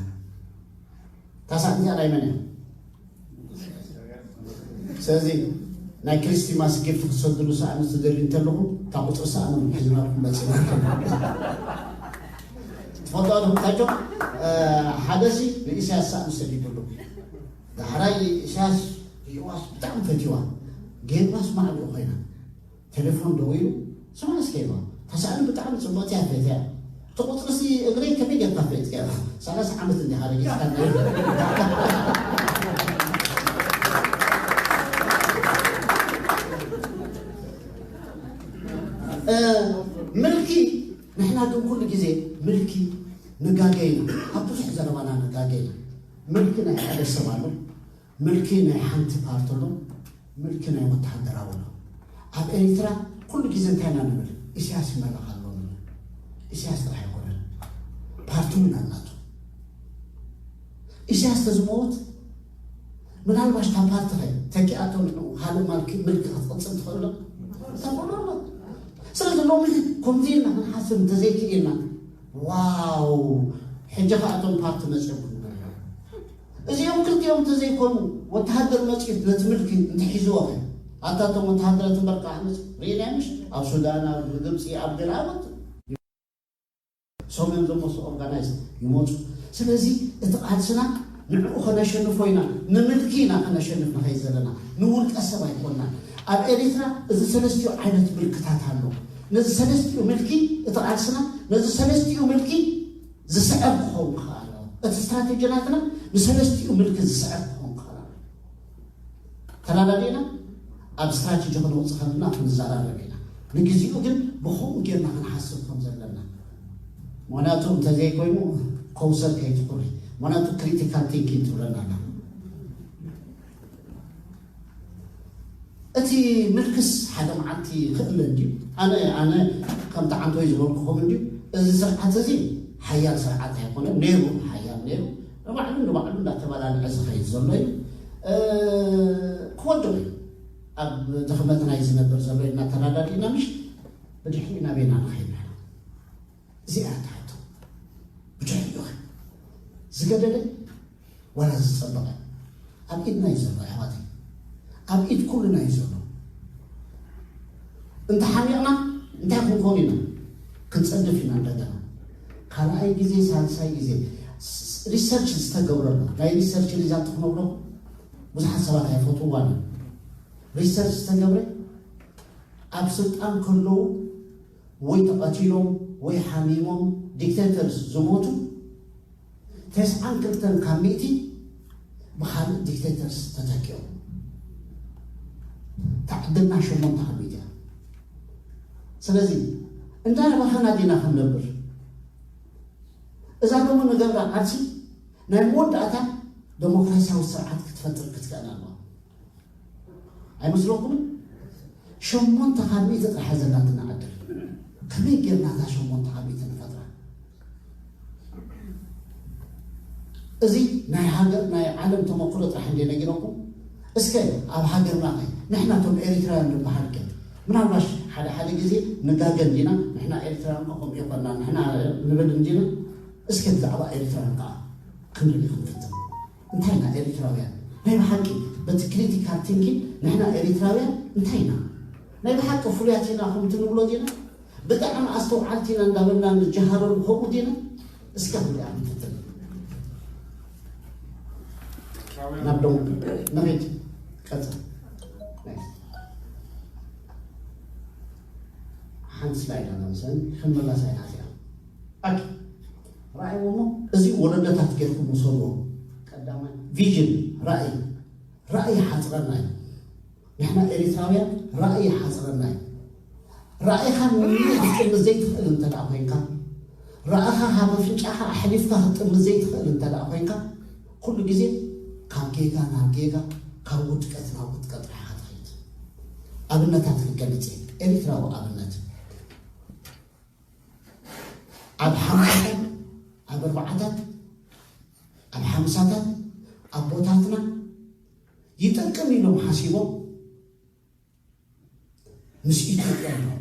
እታ ሳእንቲ እቲኣ ናይ መን እያ? ስለዚ ናይ ክሪስቲማስ ጊፍት ክትሰድሉ ሳእኒ ትደልዩ እንተለኹ፣ እታ ቁጽሪ ሳእኒ ሒዝናልኩም መጺና። ትፈልጡ ኣለኹም ታጆ፣ እ፣ ሓደ ሲ ንኢሳያስ ሳእኒ ሰዲድሉ። ዳሕራይ ኢሳያስ ሪእዋስ ብጣዕሚ ፈትዋ። ጌርዋስ ማዕሪኡ ኮይና። ቴሌፎን ደዊሉ፣ "ስማዕ እስከ" ኢልዋ። "እታ ሳእኒ ብጣዕሚ ጽብቕቲ እያ፣ ፈትያ እያ። እቲ ቁጽሪ ሲ እግረይ ከመይ ጌርካ ፈሊጥካ ኢኻ? ሰላሳ ዓመት እንዲኻ ረጊጽካኒ?" እ፣ ምልኪ፣ ንሕና ግን ኩሉ ግዜ ምልኪ ንጋገ ኢና። ኣብ ብዙሕ ዘረባና ንጋገ ኢና። ምልኪ ናይ ሓደ ሰብ ኣሎ። ምልኪ ናይ ሓንቲ ፓርቲ ኣሎ፣ ምልኪ ናይ ወተሃደራዊ ኣሎ። ኣብ ኤሪትራ ኩሉ ግዜ እንታይ ኢና ንብል? ኢሳያስ ይመልኽ ኣሎ ንብል። ኢሳያስ ጥራሕ ኣይኮነን፣ ፓርቲ እውን ኣላቶ። ኢሳያስ ተዝመውት ምናልባሽ እታ ፓርቲ ኸ ተኪኣቶ ንዕኡ ካልእ ማልኪ ምልኪ ክትቕጽል ትኽእል ዶ? ተኽእሎ ኣሎ። ስለዚ ሎሚ ከምዚ ኢልና ክንሓስብ እንተዘይክኢልና፣ ዋው፣ ሕጂ ኸኣ እቶም ፓርቲ መጺኦም ክንብል። እዚኦም ክልቲኦም እንተዘይኮኑ፣ ወተሃደር መጺኡ ነቲ ምልኪ እንተሒዝዎ ኸ? ኣታ እቶም ወተሃደራት እምበር ከዓ መጺ-፣ ርኢናዮ ምሽ? ኣብ ሱዳን፣ ኣብ ግብጺ፣ ኣብ ገለ ዓወት። ሶም እዮም ዘመሱ ኦርጋናይዝ ይመጹ። ስለዚ እቲ ቃልስና ንዕኡ ከነሸንፎ ኢና፣ ንምልኪ ኢና ከነሸንፍ ንኸይድ ዘለና፣ ንውልቀ ሰብ ኣይኮንናን። ኣብ ኤሪትራ እዚ ሰለስቲኡ ዓይነት ምልክታት ኣሎ። ነዚ ሰለስቲኡ ምልኪ፣ እቲ ቃልስና ነዚ ሰለስቲኡ ምልኪ ዝስዕር ክኸውን ክኽእል ኣለዎ። እቲ ስትራቴጂ ናትና ንሰለስቲኡ ምልኪ ዝስዕር ክኸውን ክኽእል ኣለዎ። ተረዳዲእና ኣብ ስትራቴጂ ክንወጽእ ከለና ክንዘራረብ ኢና። ንግዜኡ ግን ብኸምኡ ጌርና ክንሓስብ ከም ዘለና። ምኽንያቱ እንተዘይኮይኑ ከውሰር ከይትኹሪ። ምኽንያቱ ክሪቲካል ቲንኪንግ ትብለና ኣላ። እቲ ምልክስ ሓደ መዓልቲ ክእለ እንድዩ። ኣነ፣ ኣነ ከምቲ ዓንቶይ ዝበልኩኹም እንድዩ፣ እዚ ስርዓት እዚ ሓያል ስርዓት ኣይኮነን። ነይሩ፣ ሓያል ነይሩ። ንባዕሉ፣ ንባዕሉ እንዳተባላልዐ ዝኸይድ ዘሎ እዩ። እ፣ ክወድቕ እዩ። ኣብ ድኽመት ናይ ዝነብር ዘሎ እዩ። እናተረዳዲእና ምሽ ብድሕሪ ናበይና ንኸይድ ንሕና? እዚኣ እያ እታ ሕቶ። ብድሕሪኡ ኸ? ዝገደደ ዋላ ዝጸበቐ? ኣብ ኢድና እዩ ዘሎ ኣሕዋተይ። ኣብ ኢድ ኩልና እዩ ዘሎ። እንተሓሚቕና እንታይ ክንከውን ኢና? ክንጸድፍ ኢና እንደገና። ካልኣይ ግዜ፣ ሳልሳይ ግዜ ስ-፣ ሪሰርች ዝተገብረሉ፣ ናይ ሪሰርች ሪዛልት ክነግረኩም፣ ብዙሓት ሰባት ኣይፈትውዋን እዮም። ሪሰርች ዝተገብረ፣ ኣብ ስልጣን ከለዉ ወይ ተቐቲሎም ወይ ሓሚሞም ዲክቴተርስ ዝሞቱ ተስዓን ክልተን ካብ ሚእቲ ብኻልእ ዲክቴተርስ ተተኪኦም። እታ ዕድልና ሸሞንተ ካብ ሚእቲ እያ። ስለዚ እንዳበኸና ዲና ክንነብር? እዛ ሎሚ ንገብራ ቃልሲ ናይ መወዳእታ ደሞክራሲያዊ ስርዓት ክትፈጥር ክትክእል ኣለዋ። ኣይመስለኩምን? ሸሞንተ ካብ ሚእቲ ጥራሕ ዘላትና ዕድል። ከመይ ጌርና እታ ሸሞንተ ካብ ሚእቲ ንፈጥራ? እዚ ናይ ሃገር፣ ናይ ዓለም ተመክሮ ጥራሕ እንደ ነጊረኩም። እስከ ኣብ ሃገርና ኸ ንሕና እቶም ኤሪትራውያን ንበሃል ከ ምናልባሽ ሓደ ሓደ ግዜ ንጋገ እንዲና፣ ንሕና ኤሪትራውያን እኮ ከምኡ ይኮና፣ ንሕና ንብል እንዲና። እስከ ብዛዕባ ኤሪትራውያን ከኣ ክንርኢ ክንፍትን። እንታይ ኢና ኤሪትራውያን? ናይ ብሓቂ በቲ ክሪቲካል ቲንኪንግ ንሕና ኤሪትራውያን እንታይ ኢና? ናይ ብሓቂ ፍሉያት ኢና ከምቲ ንብሎ ዲና? ብጣዕሚ ኣስተውዓልቲ ኢና እንዳበልና ንጀሃረሉ ከምኡ ዲና? እስከ ክንሪኣ ክንፍትን። ናብ ደቡብ ንኺድ። ቀጽል። ናይስ። ሓንቲ ስላይድ ኣላ መሰለኒ፣ ክንመለሳ ኢና እዚኣ። ኣኪ፣ ረኣይዎ እሞ፣ እዚ ወለዶታት ጌርኩም ውሰድዎ። ቀዳማይ፣ ቪዥን፣ ራእይ፣ ራእይ ይሓጽረና እዩ። ንሕና ኤሪትራውያን ራእይ ይሓጽረና እዩ። ራእይኻ ንምልእ ክትጥምት ዘይትኽእል እንተ ደኣ ኮይንካ፣ ራእኻ ካብ ኣፍንጫኻ ኣሕሊፍካ ክትጥምት ዘይትኽእል እንተ ደኣ ኮይንካ፣ ኩሉ ግዜ ካብ ጌጋ ናብ ጌጋ፣ ካብ ውድቀት ናብ ውድቀት ጥራሕ ኢኻ ትኸይድ። ኣብነታት ክገልጽ እየ። ኤሪትራዊ ኣብነት። ኣብ ሓምሳታት፣ ኣብ ኣርባዓታት፣ ኣብ ሓምሳታት ኣቦታትና ይጠቅም ኢሎም ሓሲቦም ምስ ኢትዮጵያ ኢሎም፣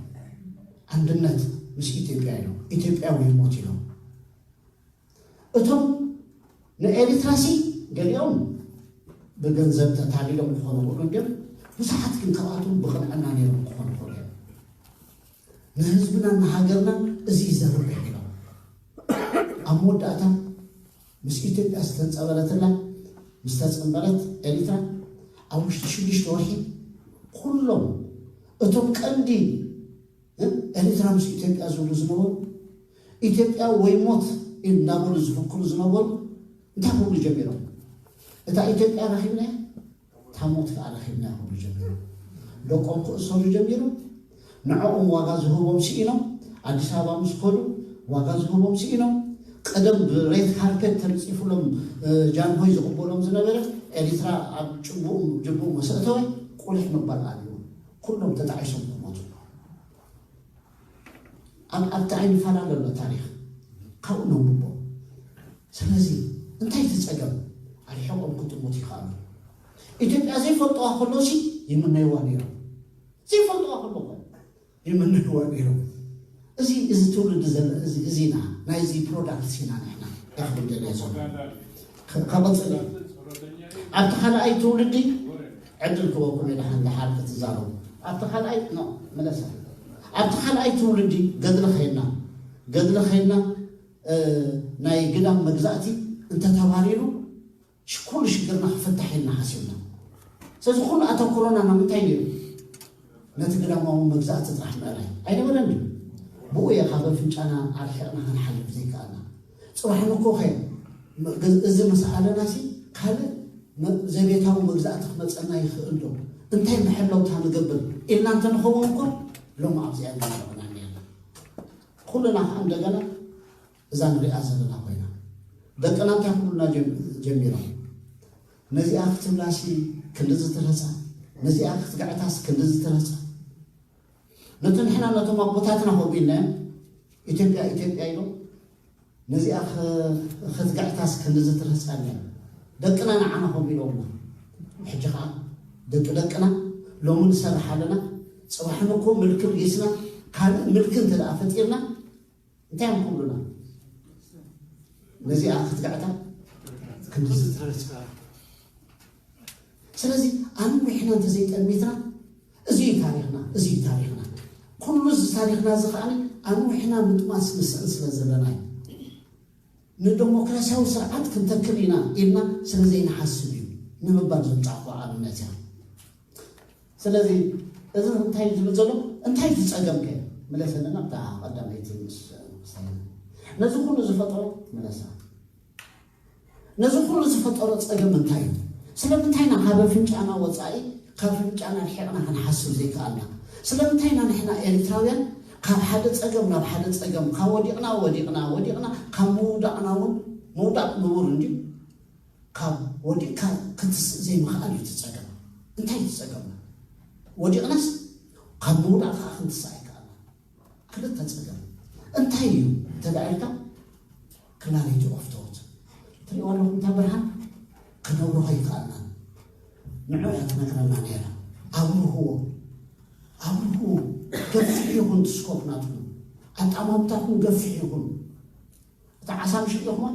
ኣንድነት ምስ ኢትዮጵያ ኢሎም፣ ኢትዮጵያ ወይ ሞት ኢሎም። እቶም ንኤሪትራሲ ገሊኦም ብገንዘብ ተታሊሎም ክኾኑ ይኽእሉ እንድዮም። ብዙሓት ግን ካብኣቶም ብቕንዕና ነይሮም ክኾኑ ይኽእሉ እዮም። ንህዝብና ንሃገርና እዚ ዘርብሕ ኢሎም ኣብ መወዳእታ ምስ ኢትዮጵያ ዝተንጸበረትላ፣ ምስ ተጸንበረት ኤሪትራ፣ ኣብ ውሽጢ ሽዱሽተ ወርሒ ኩሎም እቶም ቀንዲ ኤሪትራ ምስ ኢትዮጵያ ዝብሉ ዝነበሩ፣ ኢትዮጵያ ወይ ሞት እንዳበሉ ዝፍክሩ ዝነበሩ እንታይ ክብሉ ጀሚሮም? እታ ኢትዮጵያ ረኺብናያ፣ እታ ሞት ከዓ ረኺብናያ ክብሉ ጀሚሮም። ደቆም ክእሰሩ ጀሚሮም። ንዕኦም ዋጋ ዝህቦም ስኢኖም። ኣዲስ ኣበባ ምስ ከዱ ዋጋ ዝህቦም ስኢኖም። ቀደም ብሬድ ካርፔት ተንፂፉሎም ጃንሆይ ዝቕበሎም ዝነበረ፣ ኤሪትራ ኣብ ጭቡኡ ጅቡኡ መሰእተወ ቁሊሕ ምባል ኣብዩ። ኩሎም ተጣዒሶም ክሞቱ ኣለዉ። ኣብ ኣብቲ ዓይኒ ፋላ ዘሎ ታሪኽ ካብኡ ነንብቦ። ስለዚ እንታይ እቲ ጸገም? ኣርሒቖም ክጥምቱ ይኽኣሉ። ኢትዮጵያ ዘይፈልጥዋ ከሎሲ ይምነይዋ ነይሮም። ዘይፈልጥዋ ከሎ እኮ ይምነይዋ ነይሮም። እዚ እዚ ትውልዲ ዘለ እዚ እዚና ናይዚ ፕሮዳክት ሲና ንሕና ያኽብል ደለ ዘሎ ከቐጽል ኣብቲ ካልኣይ ትውልዲ ዕድል ክበኩም ኢለ ሓንቲ ሓር ክትዛረቡ ኣብቲ ካልኣይ ኖ መለሰ ኣብቲ ካልኣይ ትውልዲ ገድሊ ኸይና ገድሊ ኸይና ናይ ግዳም መግዛእቲ እንተተባሪሩ ኩሉ ሽግርና ክፍታሕ ኢልና ሓሲብና። ስለዚ ኩሉ ኣተኩሮና ናብ ምንታይ ነይሩ? ነቲ ግዳማዊ መግዛእቲ ጥራሕ ምእላይ ኣይነበረን ድዩ? ብኡ እየ ካብ ኣፍንጫና ኣርሒቕና ክንሓልፍ ዘይከኣልና። ጽባሕ ንኮኸ እዚ ምስ ኣለናሲ ካልእ ዘቤታዊ መግዛእቲ ክመጸና ይኽእል ዶ? እንታይ መሐለውታ ንገብር ኢልና እንተንኸውን እኮ ሎም ኣብዚኣ ንመረቕና ነርና። ኩልና ከዓ እንደገና እዛ ንሪኣ ዘለና ኮይና ደቅና እንታይ ክብሉና ጀሚሮም? ነዚኣ ክትብላሲ ክንድዚ ትረፃ፣ ነዚኣ ክትግዕታስ ክንድዚ ትረፃ። ነቲ ንሕና ነቶም ኣቦታትና ከምኡ ኢልናዮም ኢትዮጵያ ኢትዮጵያ ኢሎም ነዚኣ ክትግዕታስ ክንድዚ ትረፃ ኢልናዮም ደቅና ንዓና ከምኡ ኢሎምና። ሕጂ ከዓ ደቂ ደቅና ሎሚ ንሰርሕ ኣለና፣ ፅባሕ ንኮ ምልኪ ርጊስና ካልእ ምልኪ እንተ ደኣ ፈጢርና እንታይ እዮም ክብሉና? ነዚኣ ክትግዕታ ክንድዚ ትረፃ። ስለዚ ኣንዊሕና እንተዘይጠሚትና እዚ እዩ ታሪኽና፣ እዚ እዩ ታሪኽና። ኩሉ እዚ ታሪኽና እዚ ከዓኒ ኣንዊሕና ምጥማት ስንስዕን ስለ ዘለና እዩ። ንደሞክራሲያዊ ስርዓት ክንተክል ኢና ኢልና ስለ ዘይንሓስብ እዩ ንምባል ዘምፃእኩ ኣብነት እያ። ስለዚ እዚ እንታይ ዝብል ዘሎ እንታይ ዝፀገም ከ ምለሰለና ብታ ቀዳመይቲ ምስ ነዚ ኩሉ ዝፈጠሮ ምለሳ ነዚ ኩሉ ዝፈጠሮ ፀገም እንታይ እዩ? ስለምንታይ ኢና ካብ ኣፍንጫና ወፃኢ ካብ ኣፍንጫና ርሒቕና ክንሓስብ ዘይከኣልና? ስለምንታይ ኢና ንሕና ኤሪትራውያን ካብ ሓደ ፀገም ናብ ሓደ ፀገም ካብ ወዲቕና ወዲቕና ወዲቕና ካብ ምውዳቕና እውን ምውዳቕ ንቡር እንድዩ ካብ ወዲቕካ ክትስእ ዘይምኽኣል እዩ እቲ ፀገም። እንታይ እዩ እቲ ፀገምና? ወዲቕናስ ካብ ምውዳቕ ከዓ ክንትስእ ኣይከኣልና። ክልተ ፀገም እንታይ እዩ እንተ ደኣ ኢልካ clarity of thought ትሪእዎ ኣለኹም እታ ብርሃን ክነብሮ ከይከኣልና ንዑ እያ ትነግረና ነይራ ኣብርህዎ ኣብርህዎ ገፊሕ ይኹን ትስኮፕ ናትኩም ኣጣማምታኩም ገፊሕ ይኹን እታ ዓሳ ምሽጥ ኢኹማ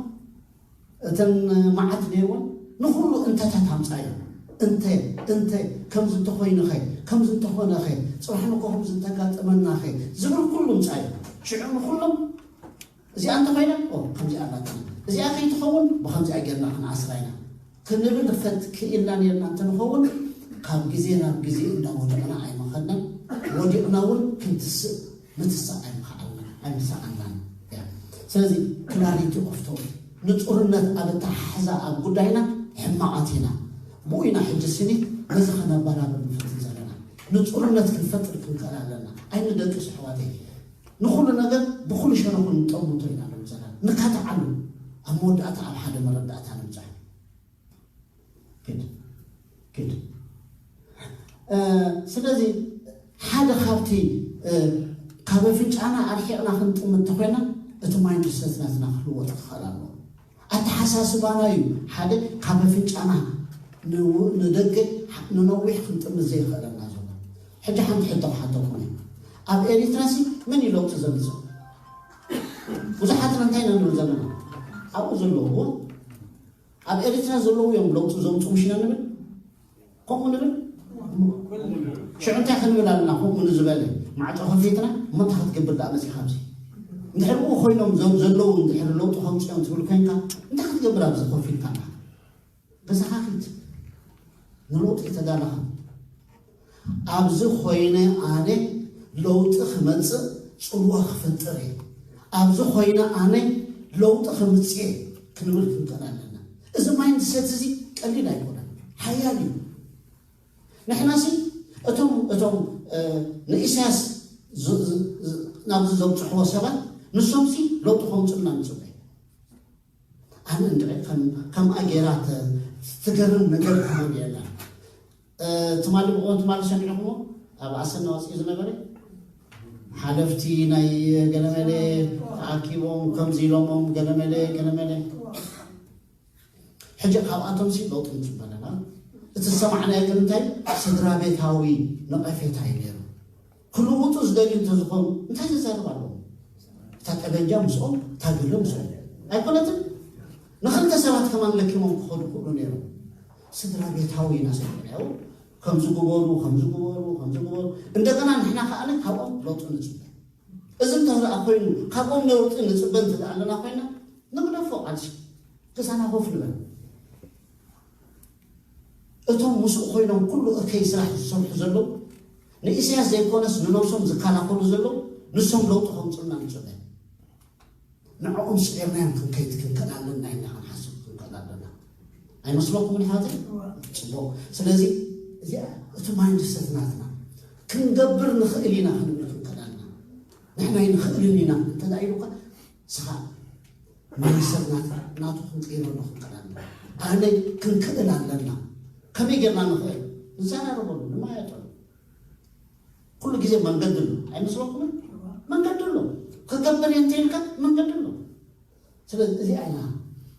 እተን መዓት ነይርወን ንኹሉ እንተታት ኣምፃዮ እንተ እንተ ከምዚ እንተኮይንኸ ከምዚ እንተኾነኸ ፅባሕ ንኮ ከምዚ እንተጋጠመናኸ ዝብል ኩሉ ምፃዮ ሽዑ ንኩሎም እዚኣ እንተኮይና ከምዚኣ ኣላትና እዚኣ ከይትኸውን ብከምዚኣ ጌርና ክንኣስራ ኢና ክንብል ፈት ክኢልና ነርና እንተንኸውን ካብ ግዜ ናብ ግዜ እንዳወደቕና ኣይመኸድናን ወዲቕና እውን ክንትስእ ምትሳእ ኣይምኸኣልና ኣይምሰኣናን እያ። ስለዚ clarity of thought ንፁርነት ኣብ ኣተሓሕዛ ኣብ ጉዳይና ሕማቓት ኢና። ብኡ ኢና ሕጂ ስኒት ነዚ ከነበራብር ንፍትን ዘለና። ንፁርነት ክንፈጥር ክንክእል ኣለና። ኣይንደቅስ ኣሕዋተይ። ንኹሉ ነገር ብኹሉ ሸነኹ ንጠምቶ ኢና ንብል ዘለና። ንካትዓሉ ኣብ መወዳእታ ኣብ ሓደ መረዳእታ ንብፃሕ። ግድ ግድ ስለዚ ሓደ ካብቲ ካብ ኣፍንጫና ኣርሒቕና ክንጥምት ተኮይና እቲ ማይንድሰት ናትና ክልወጥ ክኽእል ኣለዎ ኣተሓሳስባና እዩ ሓደ ካብ ኣፍንጫና ንደገ ንነዊሕ ክንጥምት ዘይኽእለና ዘሎ። ሕጂ ሓንቲ ሕቶ ክሓተኩም እየ። ኣብ ኤሪትራሲ መን እዩ ለውጢ ዘምፅእ? ብዙሓትና እንታይ ኢና ንብል ዘለና? ኣብኡ ዘለዉ፣ ኣብ ኤሪትራ ዘለዉ እዮም ለውጢ ዘምፅኡ ምሽ ኢና ንብል? ከምኡ ንብል? ሽዑ እንታይ ክንብል ኣለና? ከምኡ ንዝበለ ማዕፆ ከፊትና፣ እሞ እንታይ ክትገብር ደኣ መፂኻ ኣብዚ? እንድሕር ብኡ ኮይኖም ዘ-፣ ዘለዉ እንድሕር ለውጢ ከምፅኦም ትብል ኮይንካ፣ እንታይ ክትገብር ኣብዚ ኮፍ ኢልካ ኣለኻ? ገዛኻ ኪድ። ንለውጢ ተዳለኻ። ኣብዚ ኮይነ ኣነ ለውጢ ክመፅእ ፅልዋ ክፈጥር እየ። ኣብዚ ኮይነ ኣነ ለውጢ ከምፅእ እየ ክንብል ክንክእል ኣለና። እዚ ማይንድሰት እዚ ቀሊል ኣይኮነን፣ ሓያል እዩ። ንሕናሲ እቶም፣ እቶም፣ እ፣ ንኢሳያስ ዝ-፣ ዝ-፣ ዝ-፣ ናብዚ ዘብፅሕዎ ሰባት ንሶምሲ ለውጢ ከምፅኡልና ንፅበ። ኣነ እንድዒ ከም፣ ከምኣ ገይራ ተ-፣ ትገርም ነገር ትህብ የላ። እ፣ ትማሊ ብቆ-፣ ትማሊ ሰሚዕኹሞ ኣብ ኣሰና ወፂኡ ዝነበረ ሓለፍቲ ናይ ገለመለ ተኣኪቦም ከምዚ ኢሎሞም ገለመለ ገለመለ። ሕጂ ካብኣቶም ሲ ለውጢ ንፅበ ኣለና። እቲ ዝሰማዕናዮ ግን እንታይ? ስድራ ቤታዊ ነቐፌታ እዩ ነይሩ። ክልውጡ ዝደልዩ እንተዝኾኑ እንታይ ዘዛርብ ኣለዎም? እታ ጠበንጃ ምስኦም፣ እታ ገለ ምስኦም ኣይኮነትን? ንኽልተ ሰባት ከማን ለኪሞም ክኸዱ ክእሉ ነይሮም። ስድራ ቤታዊ ኢና ሰሚዕናዮ። ከምዚ ግበሩ፣ ከምዚ ግበሩ፣ ከምዚ ግበሩ። እንደገና ንሕና ከኣ ካብኦም ለውጢ ንፅበ። እዚ እንተደኣ ኮይኑ፣ ካብኦም ለውጢ ንፅበ እንተ ደኣ ኣለና ኮይና፣ ንግደፎ ቃልሲ። ገዛና ኮፍ ንበል። እቶም ምስኡ ኮይኖም ኩሉ እከይ ስራሕ ዝሰርሑ ዘለዉ፣ ንኢሳያስ ዘይኮነስ ንነብሶም ዝከላኸሉ ዘለዉ፣ ንሶም ለውጢ ከምፅኡልና ንፅበ። ንዕኦም ስዒርናዮም ክንከይድ ክንክእል ኣለና ኢልና ክንሓስብ ክንክእል ኣለና። ኣይመስለኩምን ኣሕዋተይ? እዋ። ጽቡቕ። ስለዚ እዚኣ እቲ ማይንድሰት ናትና ክንገብር ንኽእል ኢና ክንብል ክንክእል ኣለና። ንሕና ኣይንኽእልን ኢና እንተ ደኣ ኢሉካ፣ ንስኻ ማይንድሰት ናት-፣ ናቱ ክንቅይረሉ ክንክእል ኣለና። ኣነ ክንክእል ኣለና። ከመይ ጌርና ንኽእል? ንዘራረበሉ፣ ንመያየጠሉ። ኩሉ ግዜ መንገዲ ኣሎ። ኣይመስለኩምን? መንገዲ ኣሎ። ክገብር እየ እንተኢልካ መንገዲ ኣሎ። ስለዚ እዚኣ እያ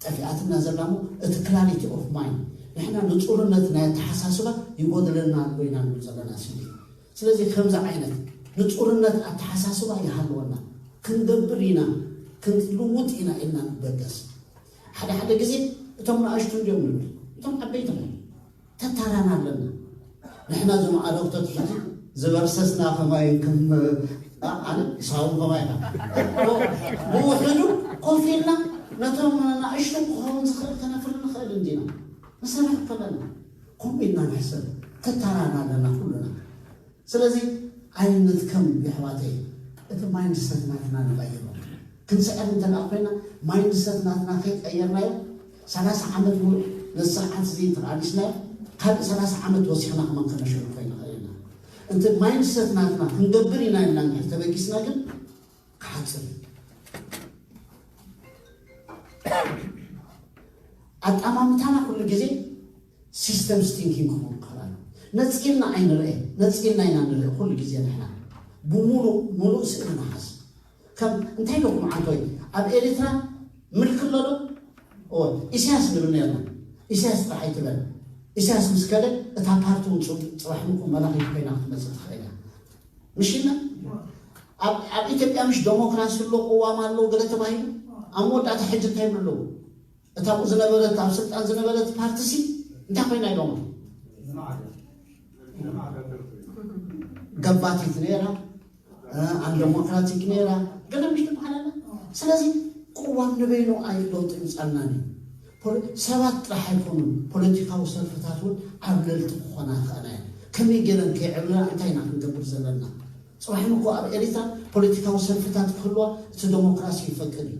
ጠፊኣትና ዘላ እሞ፣ እቲ ክላሪቲ ኦፍ ማይንድ፣ ንሕና ንጹርነት ናይ ኣተሓሳስባ ይጎድለና ኣሎ ኢና ንብል ዘለና ስኒ። ስለዚ ከምዚ ዓይነት ንጹርነት ኣተሓሳስባ ይሃልወና፣ ክንገብር ኢና፣ ክንልውጥ ኢና ኢልና ንበገስ። ሓደ ሓደ ግዜ እቶም ንኣሽቱ እንዲዮም ንብል፣ እቶም ዓበይቲ ኾኑ ተታራና ኣለና። ንሕና ዝመዓረጉ ተትሕዙ ዝበርሰስና ከማይ ከም፣ ኣ-፣ ኣነ ሳውን ከማይ ኢና። ብውሕዱ ኮፍ ኢልና ነቶም ንኣሽቱ ክኸውን ዝኽእል ከነፍሪ ንኽእል እንዲና። ንሰርሕ ከለና ከምኡ ኢልና ንሕሰብ። ተታራና ኣለና ኩሉና። ስለዚ ኣይንድከም የሕዋተይ፣ እቲ ማይንድሰት ናትና ንቐይሮ። ክንስዕር እንተ ደኣ ኮይና፣ ማይንድሰት ናትና ከይቀየርናዮ፣ ሰላሳ ዓመት ሙሉእ ነዚ ስርዓት እዚ ተቓሊስናዮ፣ ካልእ ሰላሳ ዓመት ወሲኽና ከማን ከነሸንፎ ኣይንኽእል ኢና። እንተ ማይንድሰት ናትና ክንገብር ኢና ኢልና እንድሕር ተበጊስና ግን ክሓጽር እዩ። ኣጠማምታና ኩሉ ግዜ ሲስተምስ ቲንኪንግ ክኸውን ክኽእል ኣለዎ። ነጺልና ኣይንርኤ፣ ነጺልና ኢና ንርኢ ኩሉ ግዜ ንሕና። ብምሉእ፣ ምሉእ ስእሊ ንሓዝ። ከም እንታይ ኢለኩም ዓንቶይ፣ ኣብ ኤሪትራ ምልኪ ኣሎ ዶ? እወ፣ ኢሳያስ ንብል ነርና። ኢሳያስ ጥራሕ ኣይትበል። ኢሳያስ ምስ ከደ እታ ፓርቲ እውን ጽ-፣ ጽባሕ ንግሆ መላኺት ኮይና ክትመጽእ ትኽእል እያ። ምሽ ኢልና? ኣብ፣ ኣብ ኢትዮጵያ ምሽ ደሞክራሲ ኣሎ፣ ቅዋም ኣሎ፣ ገለ ተባሂሉ? ኣብ መወዳእታ ሕጂ እንታይ ይብሉ ኣለዉ? እታ ኣብኡ ዝነበረት፣ ኣብ ስልጣን ዝነበረት ፓርቲሲ እንታይ ኮይና ኢሎም? ገባቲት ነይራ፣ እ፣ ኣንደሞክራቲክ ነይራ፣ ገለ ምሽ ትበሃል ኣላ። ስለዚ ቅዋም ንበይኑ ኣይለውጥ ይምጻልናን እዩ። ፖለ-፣ ሰባት ጥራሕ ኣይኮኑን፣ ፖለቲካዊ ሰልፍታት እውን ዓብለልቲ ክኾና ይኽእላ እየን። ከመይ ገይረን ከይዕብለላ እንታይ ኢና ክንገብር ዘለና? ጽባሕ ንግሆ ኣብ ኤሪትራ ፖለቲካዊ ሰልፍታት ክህልዋ እቲ ደሞክራሲ ይፈቅድ እዩ።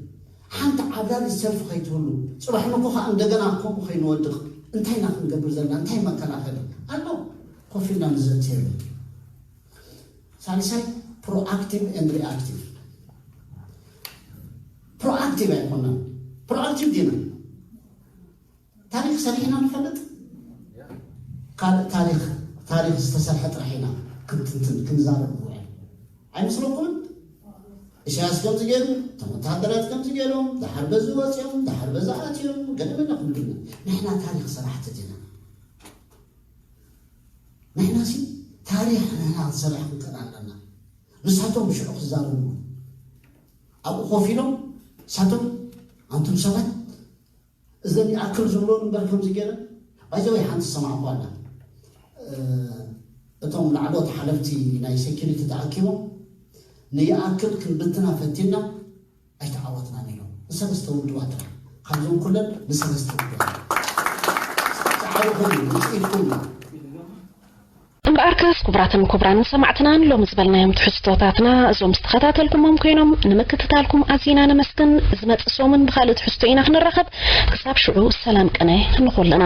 ሓንቲ ዓብላሊት ሰልፊ ከይትህሉ፣ ጽባሕ ንግሆ ከኣ እንደገና ከምኡ ከይንወድቕ እንታይ ኢና ክንገብር ዘለና? እንታይ መከላኸሊ ኣሎ? ኮፍ ኢልና ንዘትየሉ። ሳልሳይ፣ ፕሮኣክቲቭ ኤንድ ሪኣክቲቭ። ፕሮኣክቲቭ ኣይኮናን፣ ፕሮኣክቲቭ ዲና? ታሪኽ ሰሪሕና ንፈልጥ? ካልእ ታሪኽ፣ ታሪኽ ዝተሰርሐ ጥራሕ ኢና ክንትንትን ክንዛረብ ንውዕል። ኣይመስለኩምን? ኢሳያስ ከምዚ ገይሩ፣ እቶም ወተሃደራት ከምዚ ገይሮም፣ ደሓር በዚ ወፂኦም፣ ደሓር በዚ ኣትዮም፣ ገለ መለ ክንብል ኢና። ንሕና ታሪኽ ሰራሕቲ ዲና? ንሕናሲ ታሪኽ ንሕና ክንሰርሕ ክንክእል ኣለና። ንሳቶም ሽዑ ክዛረቡ ኣብኡ ኮፍ ኢሎም ንሳቶም ኣንቱም ሰባት እዘን ይኣክል ዝብሎ እምበር ከምዚ ገይረ ባይዘወይ ሓንቲ ዝሰማዕኳ ኣላ። እቶም ላዕሎት ሓለፍቲ ናይ ሴኪሪቲ ተኣኪቦም ንይኣክል ክንብትና ፈቲና ኣይተዓወትናን ኢሎም። ንሰለስተ ውድባት ጥራሕ ካብዞም ኩለን ንሰለስተ ውድባት ተዓዊቶም ውፅኢትኩም እምበኣርከስ ክቡራትን ክቡራንን ሰማዕትናን ሎሚ ዝበልናዮም ትሕዝቶታትና እዞም ዝተኸታተልኩሞም ኮይኖም ንምክትታልኩም ኣዚና ነመስግን። ዝመጽእ ሰሙን ብኻልእ ትሕዝቶ ኢና ክንራኸብ። ክሳብ ሽዑ ሰላም ቅነ ንኹልና።